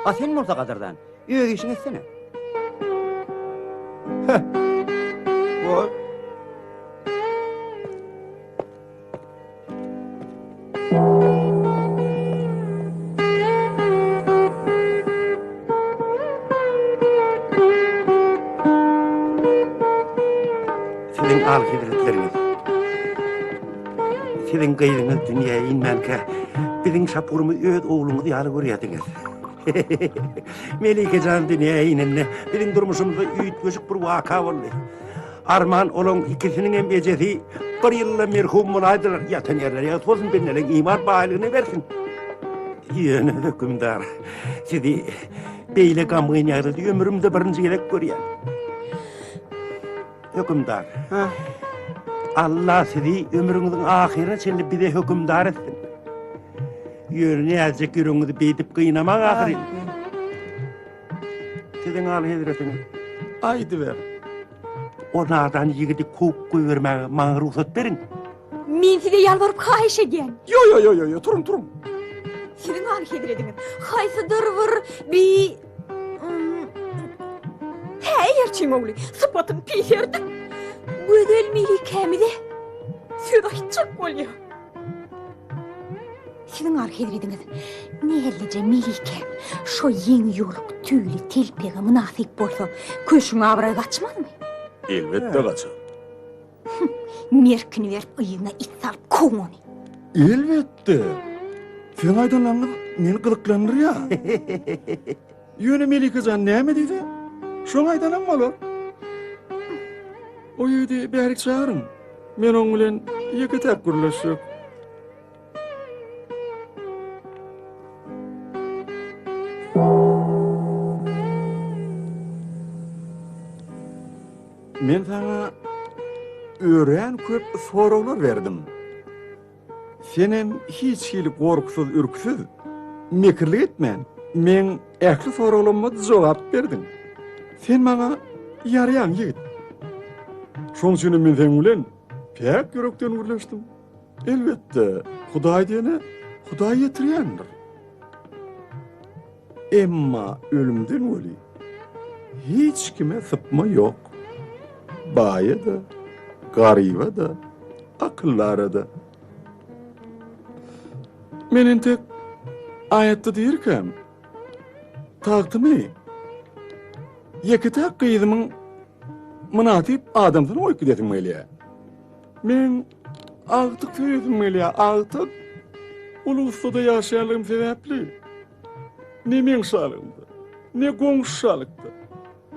A sen bolsa gadyrdan, öz işiňi etsene. Bor. Siziň alyhezretleriňiz, siziň gyzyňyz dünýä inmänkä, biziň Şapurymyzy öz ogluňyz ýaly görýärdiňiz. Melike jan dünýä inende, biziň durmuşymyzda üýtgeşik bir waka boldy. Arman olaň ikisiniň hem ejesi bir ýylda merhum bolaýdylar. Ýatan ýerleri ýagty bolsun, bendeleň iman baýlygyny bersin. Ýöne hökümdar, sizi beýle gamgyn ýagdaýda ömrümde birinji gezek görýän. Hökümdar, Allah sizi ömrüňiziň ahyryna çenli bize hökümdar etsin. Ýöne näzijek ýüregiňizi beýdip gynamaň ahyryn. Siziň alyhezretiňiz. Aýdyber. O nadan ýigidi kowup goýbermäge maňa rugsat beriň. Men size ýalbaryp haýyş edýän. Ýo, ýo, ýo, ýo, ýo, turuň, turuň. Siziň alyhezretiňiz, haýsydyr bir bi Hä, eýerçiň ogly, sypatyny piserdip, gözel melikämize söz aýtjak bolýar. Siziň alyhezrediňiz, nällije melikäm şo ýeňi ýoluk tüýli telpege mynasyp bolsa, köşüň abraýy gaçmazmy? Elbetde gaçar. Merkini berip yzyna it salyp kowuň ony. Elbetde. Siziň aýdanlaryňyz meni gyzyklandyrýar. Ýöne Melike jan näme diýse, şoň aýdanam bolar. O ýigidi bärik çagyryň. Men oň bilen ýeke-täk gürleşjek. Men saňa örän köp soraglar berdim. Senem hiç hili gorkusyz-ürküsiz, mekirlik etmän, meň ähli soraglaryma jogap berdiň. Sen maňa ýaraýaň, ýigit. Şoň üçinem men seň bilen päk ýürekden gürleşdim. Elbetde, Hudaý diýene Hudaý ýetirýändir. Emma ölümden weli hiç kime sypma ýok. Baýa-da, garyba-da, akyldara-da. Men entek aýatda dirikäm, tagtymy ýeke-täk gyzymyň mynasyp adamsyna goýup gidesim gelýär. Meň agtyk söýesim gelýär, agtyk. Uly ussada ýaşaýanlygym sebäpli, ne meň şalygymda, ne goňşy şalykda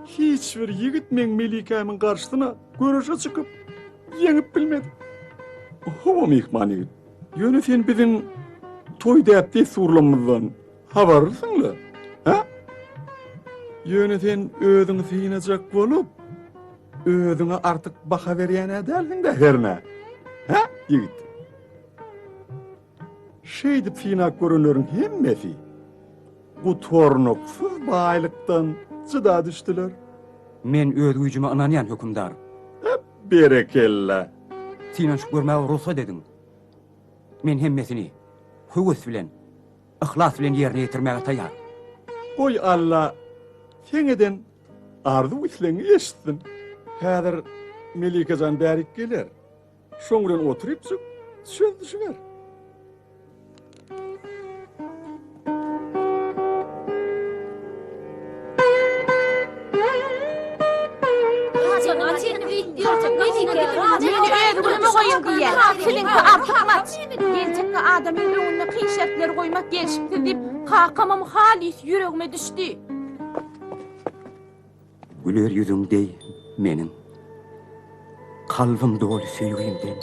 hiç bir ýigit meň melikämiň garşysyna göreşe çykyp, ýeňip bilmedi. Hawa myhman ýigit. Ýöne sen biziň toý däp-dessurlarymyzdan habarlysyň-la, hä? Ýöne sen özüňi synajak bolup, özüňe artyk baha berýän-ä dälsiň-dä hernä, hä, ýigit? Şeýdip synap görenleriň hemmesi gutarnyksyz baýlykdan jyda düşdüler. Men öz güýjüme ynanýan, hökümdar. Berekella! Synanyşyp görmäge rugsat ediň. Men hemmesini höwes bilen, yhlas bilen ýerine ýetirmäge taýýar. Goý Alla seň eden arzuw-islegiňi eşitsin. Häzir Melike jan bärik geler. Şoň bilen oturypjyk söz düşüber. Meni öz günüme goýuň diýýär. Siziňki artykmaç. Geljekki adamyň öňünde kyn şertleri goýmak gelşiksiz diýip, kakamam halys ýüregime düşdi. Güler ýüzüň deý meniň. Kalbym doly söýgimden.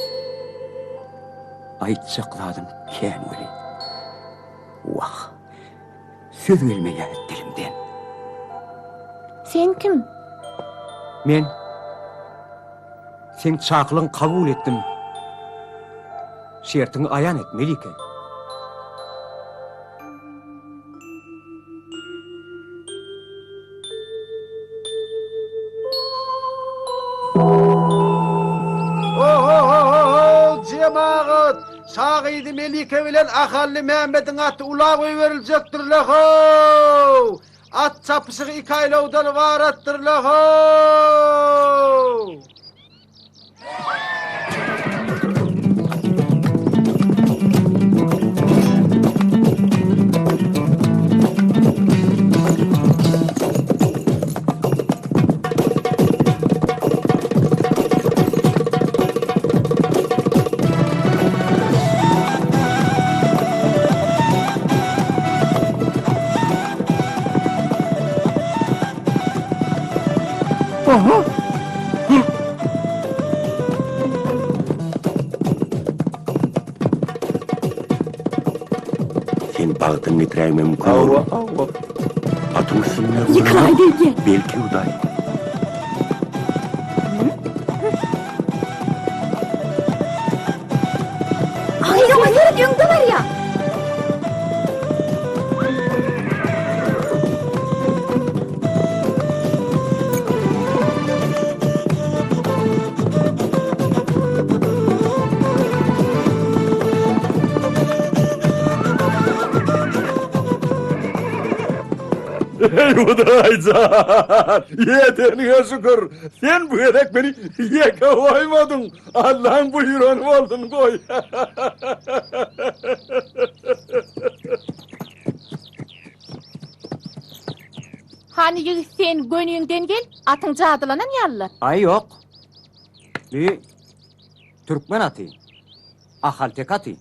Aýtjak zadym kän weli. Wah, söz gelmeýär dilimden. Sen kim? Men seň çakylygyňy kabul etdim. Şertiňi aýan et, Melike. Ho-ho-ho-ho-ho, jemagat! Şa gyzy Melike bilen Ahally Mämmediň aty ula goýberiljekdir-le-how! At çapyşygy iki aýlawdan ybaratdyr-le-how! Aha! Sen bagtyňy getiräýmem mümkin Hawa, hawa. Atyň üstünde Ýykylaý diýdi. Belki Hudaý. Aý, oňa seret, öňde barýa. Eý Hudaý jan! Ýeteniňe şükür! Sen bu gezek meni ýeke goýmadyň! Allaň buýrany bolsun goý! Hany ýigit sen göniňden gel, atyň jadylanan ýaly-la. Aý ýok. Bi türkmen aty. Ahalteke aty.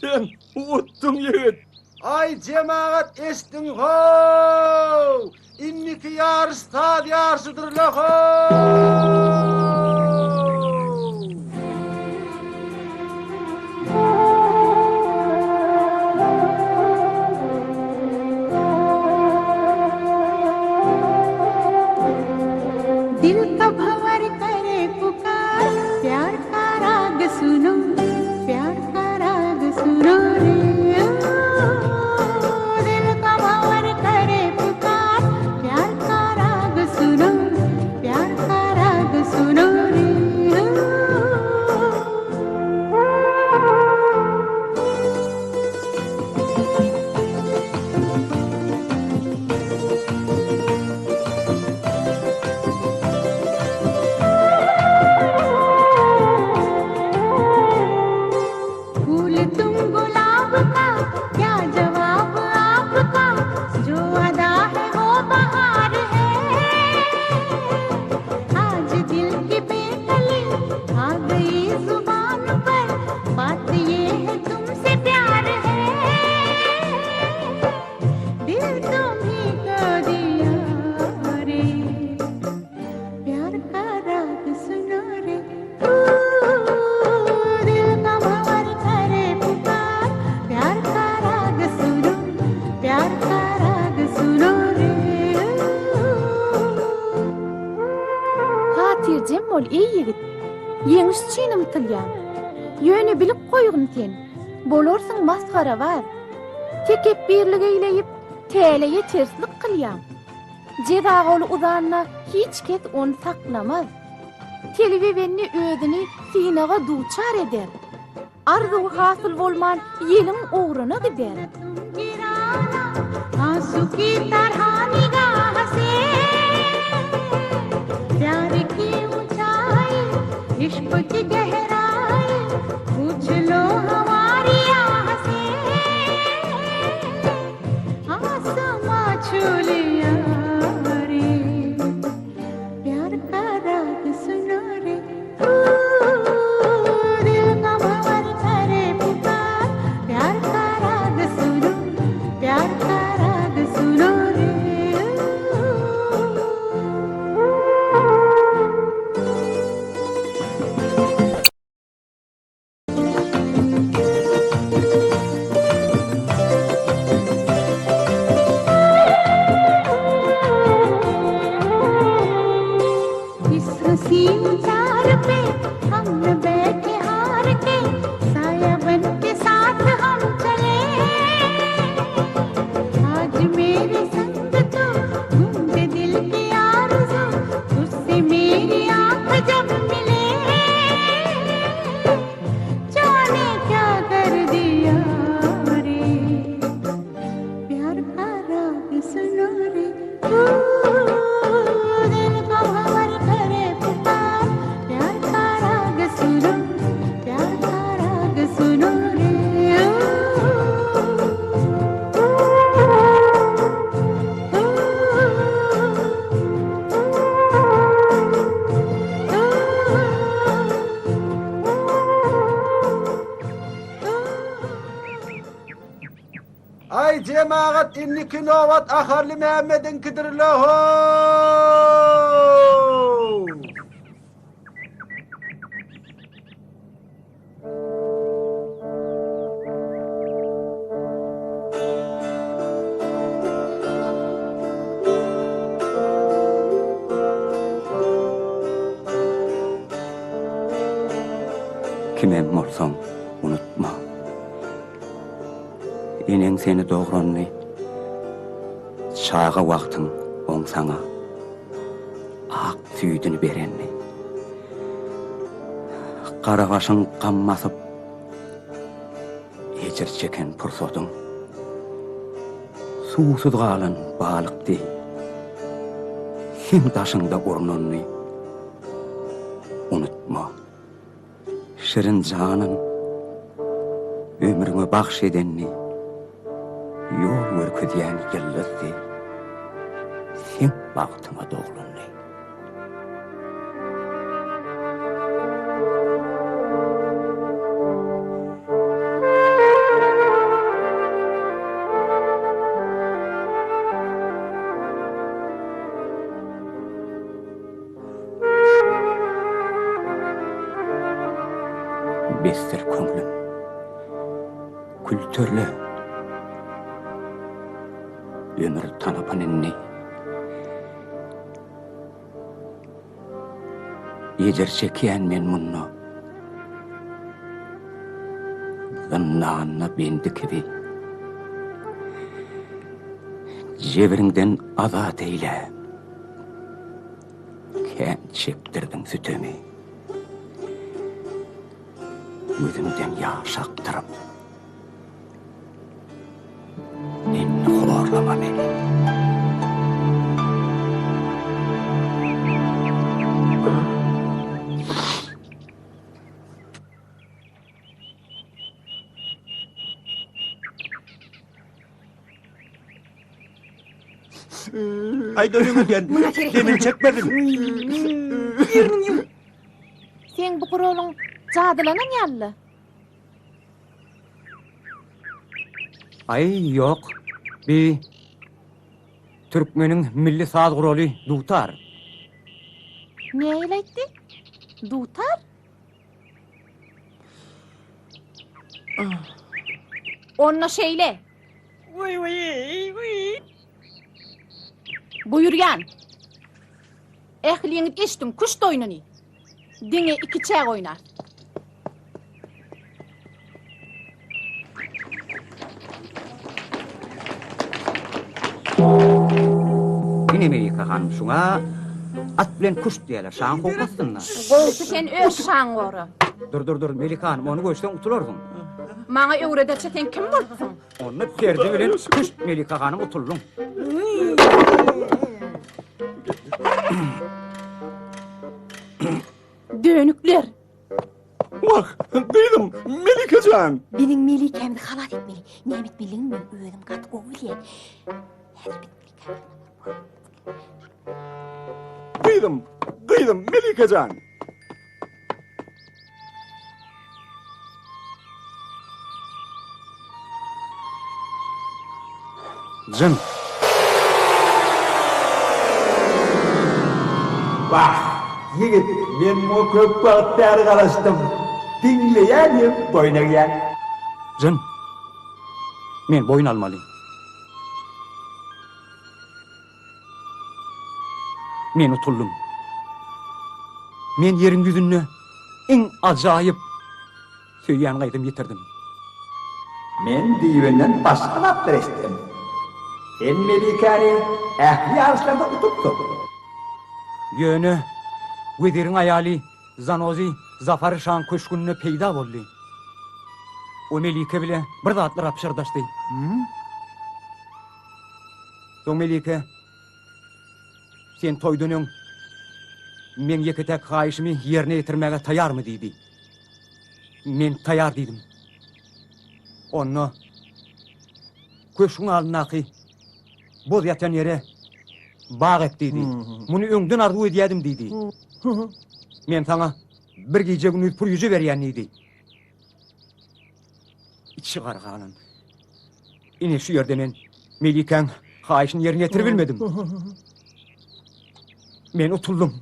Sen utduň ýigit. Aý jemagat eşdiň how! Indiki ýaryş saz ýaryşydyrla how! Dil ka bhawar kare pukar pyar ka rag suno pyar ka rag suno re dil ka bhawar kare pukar pyar ka rag suno pyar ka rag suno re. üçin ymtylýaň? Ýöne bilip goýgun sen, bolarsyň masgarabaz. Tekepbirlik eýleýip, täleýe terslik kylýaň. Jeza goly uzanda hiç kes ony saklamaz. Telbe bende özüni synaga duçar eder. Arzuwy hasyl bolman ýeliň ugruna gider. Aý jemagat indiki nobat Ahally Mämmediňkidirle how! Kimem bolsaň unutma. Eneň seni dogranyny Çaga wagtyň oň saňa Ak süýdüni berenini. Gara başyň gam basyp Ejir çeken pursadyň Suwsuz galan balyk deý Seň daşyňda urnanyny Unutma. Şirin janyn ömrüňe bagş edenini Ýol görkezýän ýyldyzdy Seň bagtyňa doglandy. Besdir köňlüm. Külterle. Ömür tanapyn indi. Ejir çekýän men munda. Zyndanda bendi kibi. Jebriňden azat eýle. Kän çekdirdiň sütemi. Gözümden ýaş akdyryp. Indi horlama meni. Aý dönüňe Demin çekmedim. Ýeriniň ýum. Seň bu guralyň jadylanan ýaly. Aý ýok. Bi türkmeniň milli saz guraly dutar. Nähili aýtdy? Dutar? Onda şeýle. Buýurýan. Ähliňiz eşdiň küşt oýnuny. Diňe ikiçäk oýnar. Ine Melike hanym şuňa at bilen küşt diýerler. Şaň howp astynda. Gowusy sen öz şaňy gora. Dur dur dur Melike hanym ony göçseň utularsyň. Maňa öwrederçe sen kim bolupsyň? Onda perde bilen küşt Melike hanym utuldyň. Dönükler! Wah, gyzym, Melike jan! Biziň Melikämizi halas etmeli. Näme etmelidigini men özüm gaty gowy bilýän. Häzir biz Melikäň ýanyna baryp. Gyzym, gyzym, Melike jan! Jyn. Wah, ýigit, men muňa köp wagt bäri garaşdym. Diňleýän hem boýun egýän. Jyn. Men boýun almaly. Men utuldym. Men ýeriň ýüzünde iň ajaýyp söýýän gyzymy ýitirdim. Men düýbünden başga zatlar eşitdim. Sen Melikäni ähli ýaryşlarda utupsyň. Ýöne weziriň aýaly Zanozi Zafar şaň köşgünde peýda boldy. O Melike bile bir zatlar pyşyrdaşdy. Soň Melike, Sen toýdan öň meň ýeke-täk haýyşymy ýerine ýetirmäge taýarmy diýdi. Men taýar diýdim. Onda köşgüň alnyndaky boz ýatan ýere bag ek diýdi. Muny öňden arzuw edýädim diýdi. Men saňa bir gije-gündiz purýuja berýän diýdi. Içi gara galan. Ine şu ýerde men Melikäň haýyşyny ýerine ýetiribilmedim. Men utuldym.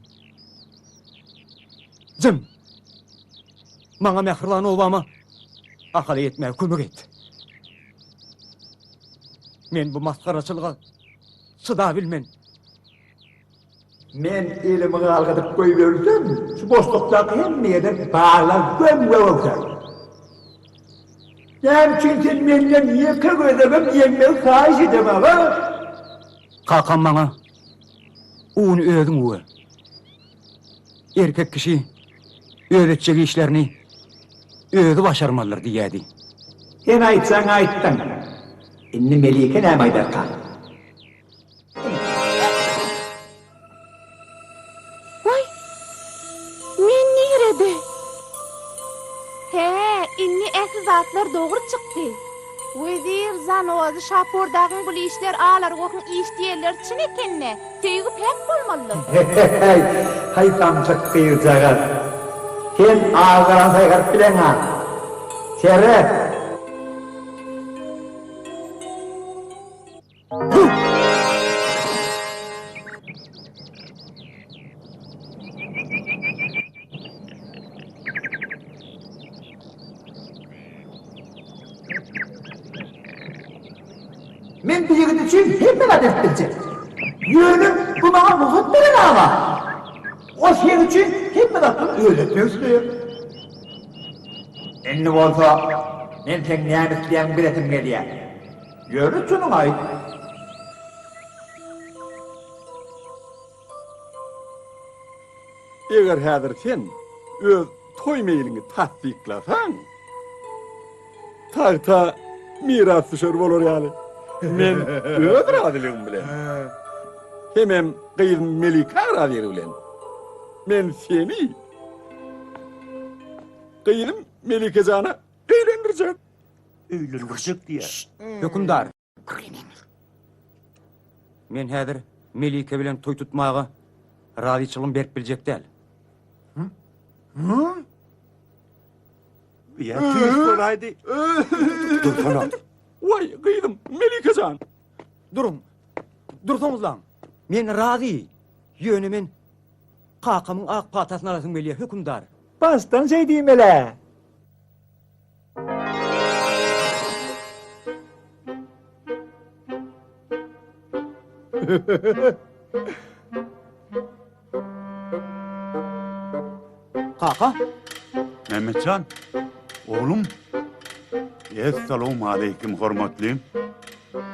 Jim! Maňa mähriban obama Ahala ýetmäge kömek et. Men bu masgaraçylyga çydabilmen. Men elimi galgadyp goýbersem, şu boşlukdaky hemme ýerden baglar göm-gök öwser. Näme üçin sen menden ýeke gezegem ýeňmegi haýyş edeňok, a? Kakam maňa, Uny özüň üwe. Erkek kişi öz etjek işlerini özi başarmalydyr diýýärdi. Sen aýtsaň aýtdyň. Indi Melike näme aýdarka? Waý, men nirede? Hä, indi ähli zatlar dogry çykdy. Wezir Zanozy Şapur dagyň bul işler alargohyň iş diýenleri çyn eken-dä, söýgi päk bolmalydyr. He-he-heý, haý samsyk gyzjagaz. Sen agy-garany saýgaryp bileň-ä. Seret! Men bu ýigit üçin hemme zat edip biljek. Ýöne bu maňa rugsat beren aga. O seň üçin hemme zatdan özi etmek isleýär. Indi bolsa men seň näme isleýäňi bilesim gelýär. Ýöne çynyňy aýt. Eger häzir sen öz toý meýliňi tassyklasaň, tagta mirasdüşer bolar ýaly, men öz razylygym bilen, hemem gyzym Melikaň razylygy bilen, men seni gyzym Melikejana öýlendirjek. Öýlendirjek diýýär. Hökümdar! Men häzir Melike bilen toý tutmaga razyçylygymy berip biljek däl. Ýa tüýs bolaýdy. Dursana. Waý, gyzym, Melike jan! Duruň. Dursaňyzlaň. Men razy. Ýöne men kakamyň ak patasyny alasym gelýär, hökümdar. Başdan şeý diýmel-ä. Kaka? Mehmetjan, oglum. Essalawmaleýkim, hormatlym.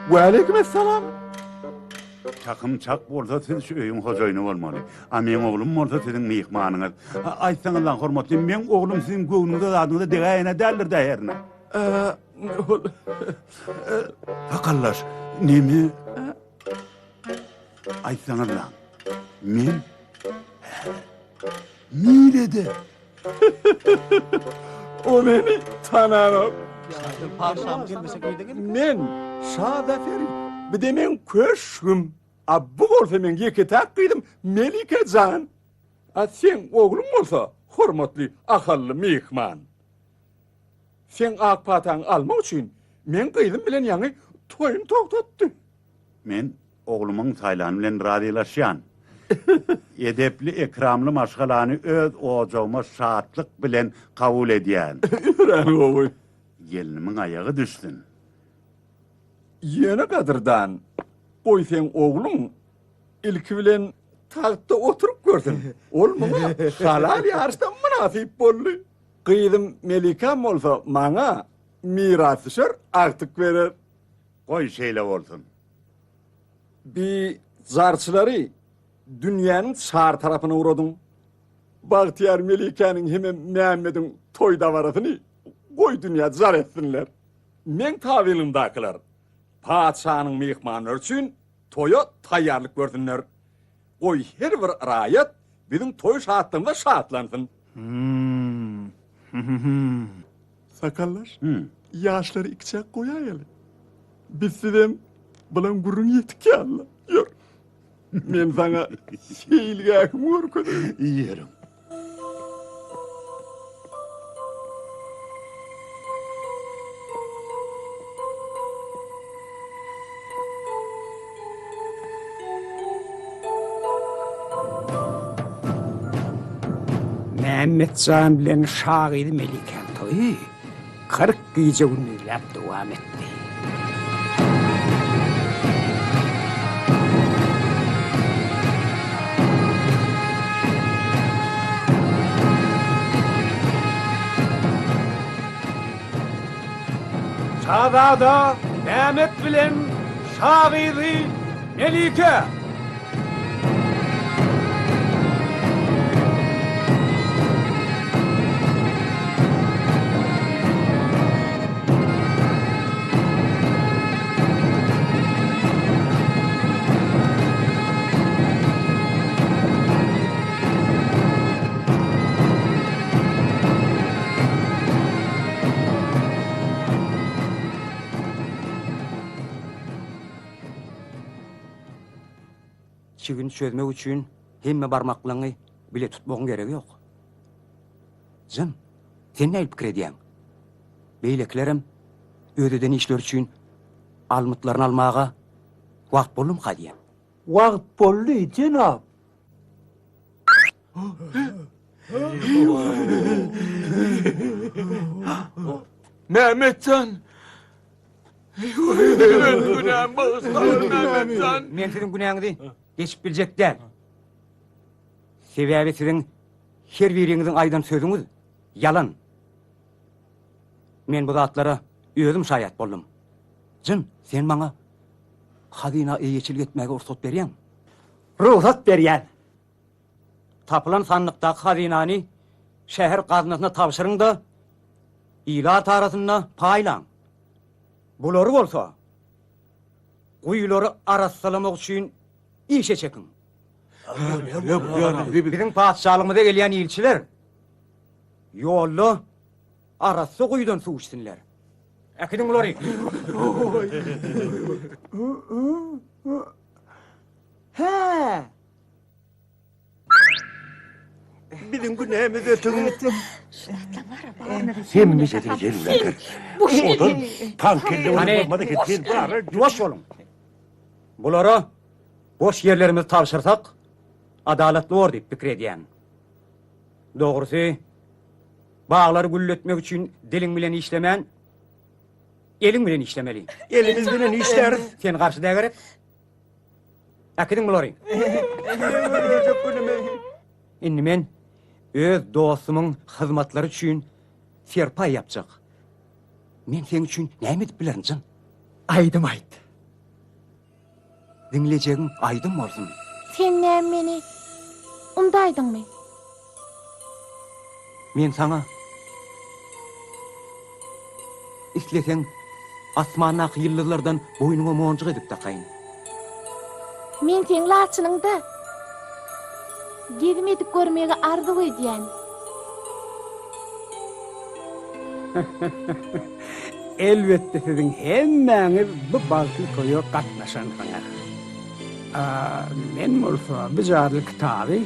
Waleýkim essalam. Çakym çak bolsa siz şu öýüň hojaýyny bolmaly. A meň oglum bolsa siziň myhmanyňyz. Aýtsaňyzlaň hormatly, meň oglum siziň göwnüňize zadyňyza degäýen-ä däldir-dä hernä? Ol Sakallaş, neme? Aýtsaňyzlaň, men häzir nirede? O meni tananok. Men Şa Zaferi. Bu-de meň köşgüm. A bu bolsa meň ýeke-täk gyzym Melike jan. A seň ogluň bolsa hormatly ahally myhman. Seň ak pataňy almak üçin meň gyzym bilen ýaňy toýuny togtatdy. Men oglumyň saýlany bilen razylaşýan. Edepli-ekramly maşgalany öz ojagyma şatlyk bilen kabul edýän. Örän gowy. Gelnimiň aýagy düşsün. Ýöne gadyrdan, goý seň ogluň ilki bilen tagtda oturyp görsün. Ol muňa halal ýaryşda mynasyp boldy. Gyzym Melikam bolsa maňa mirasdüşer agtyk berer. Goý şeýle bolsun. Bi jarçylary dünýäniň çar tarapyna ugradyň. Bagtyýar Melikäniň hemem Mämmediň toý dabarasyny goý dünýä jar etsinler. Meň tabynymdakylar patyşanyň myhmanlary üçin toýa taýýarlyk görsünler. Goý her bir raýat biziň toý şatlygymyza şatlansyn. Sakallaş, ýaşlary ikiçäk goýaýaly. Bizsizem bulaň gürrüňi ýetik ýaly-la. Ýör. Men saňa seýilgähimi görkezeýin. Ýörüň. Mämmetjan bilen şa gyzy Melikäň toýy 40 gije-gündizläp dowam etdi. Şazada Mehmet bilen şa gyzy Melike! Çigini çözmek üçin hemme barmaklaňy bile tutmagyň geregi ýok. Jyn, sen nähili pikir edýäň? Beýlekilerem öz eden işleri üçin almytlaryny almaga wagt boldumyka diýýän. Wagt boldy, jenap. Mehmetjan! Öz günämi bagyşla, Mehmetjan! Men siziň günäňizi geçip biljek däl. Sebäbi siziň her biriňiziň aýdan sözüňiz ýalan. Men bu zatlara özüm şaýat boldum. Jyn, sen maňa hazyna eýeçilik etmäge rugsat berýäňmi? Rugsat berýän. Tapylan sandykdaky hazynany şäher gaznasyna tabşyryň-da, ilat arasynda paýlaň. Bulary bolsa, guýulary arassalamak üçin işe çekiň. Biziň patyşalygymyza gelýän ilçiler ýolda arassa guýudan suw içsinler. Äkidiň bulary! Hä! Biziň günämiz ötüň. Hemmesini jellädir. Odan taňkelle bolmaz eken. Sen bara ýuwaş boluň. Bulara boş ýerlerimizi tabşyrsak, adalatly bor diýip pikir edýän. Dogrusy, baglary gülletmek üçin diliň bilen işlemän, eliň bilen işlemeli. Elimiz bilen işläris. Sen garşy däl gerek? Äkidiň bulary. Indi men öz dostumyň hyzmatlary üçin serpaý ýapjak. Men seň üçin näme edip bilerin, jyn? Aýdym aýt. Diňlejegiň aýdym bolsun. Sen näme meni undaýdyňmy? Men saňa Isleseň, asmandaky ýyldyzlardan boýnuňa monjuk edip dakaýyn. Men seň laçynyňda gezim edip görmegi arzuw edýän. Elbetde siziň hemmäňiz bu bagtly toýa gatnaşansyňyz. A men bolsa bu jadyly kitaby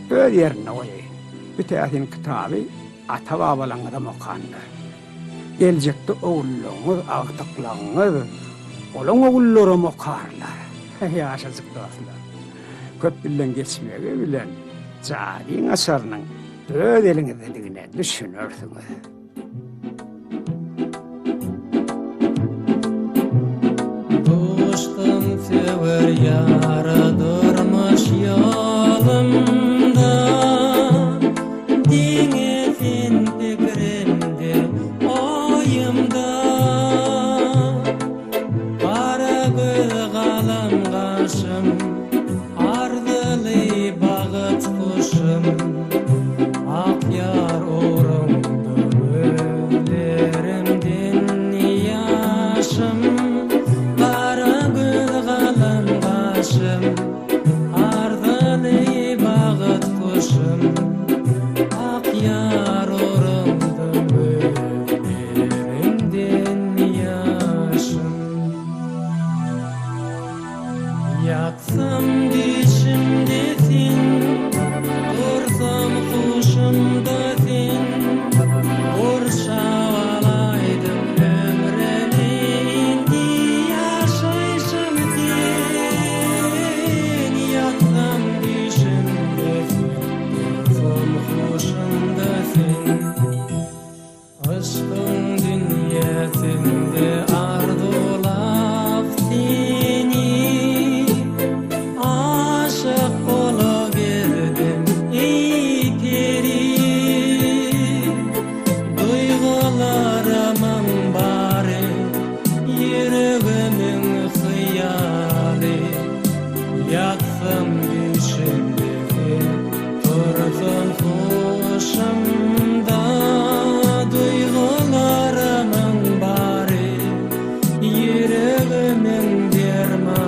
öz ýerinde goýaýyn. Bu täsin kitaby ata-babalaňyzam okandyr. Geljekde ogullaryňyz, agtyklaryňyz, olaň ogullaram okarlar. Ýaşajyk dostlar. Köp ýyllaň geçmegi bilen jadyň açarynyň öz eliňizdedigine düşünersiňiz. Duşdum söwer ýara durmuş ýolumda Diňe sen pikirimde oýumda Gara göz galam gaşym Arzyly bagyt guşum, Ak ýar ugrunda gözlerimden ýaşym, Gara göz galam gaşym, Arzyly bagyt guşum, Ak ýar ugrunda gözlerimden ýaşym. Ýatsam düýşümde sen, tursam huşumda sen, Gurşap alaýdyň ömrümi indi ýaşaýşym sen. Ýatsam düýşümde sen, tursam huşumda sen. Yşkyň dünýäsinde arzuwlap seni, Aşyk boluberdim, eý peri. Duýgularymyň bary ýüregimiň hyýaly, Ýatsam düýşümde sen, tursam huşumda, Duýgularymyň bary, ýüregimiň dermany.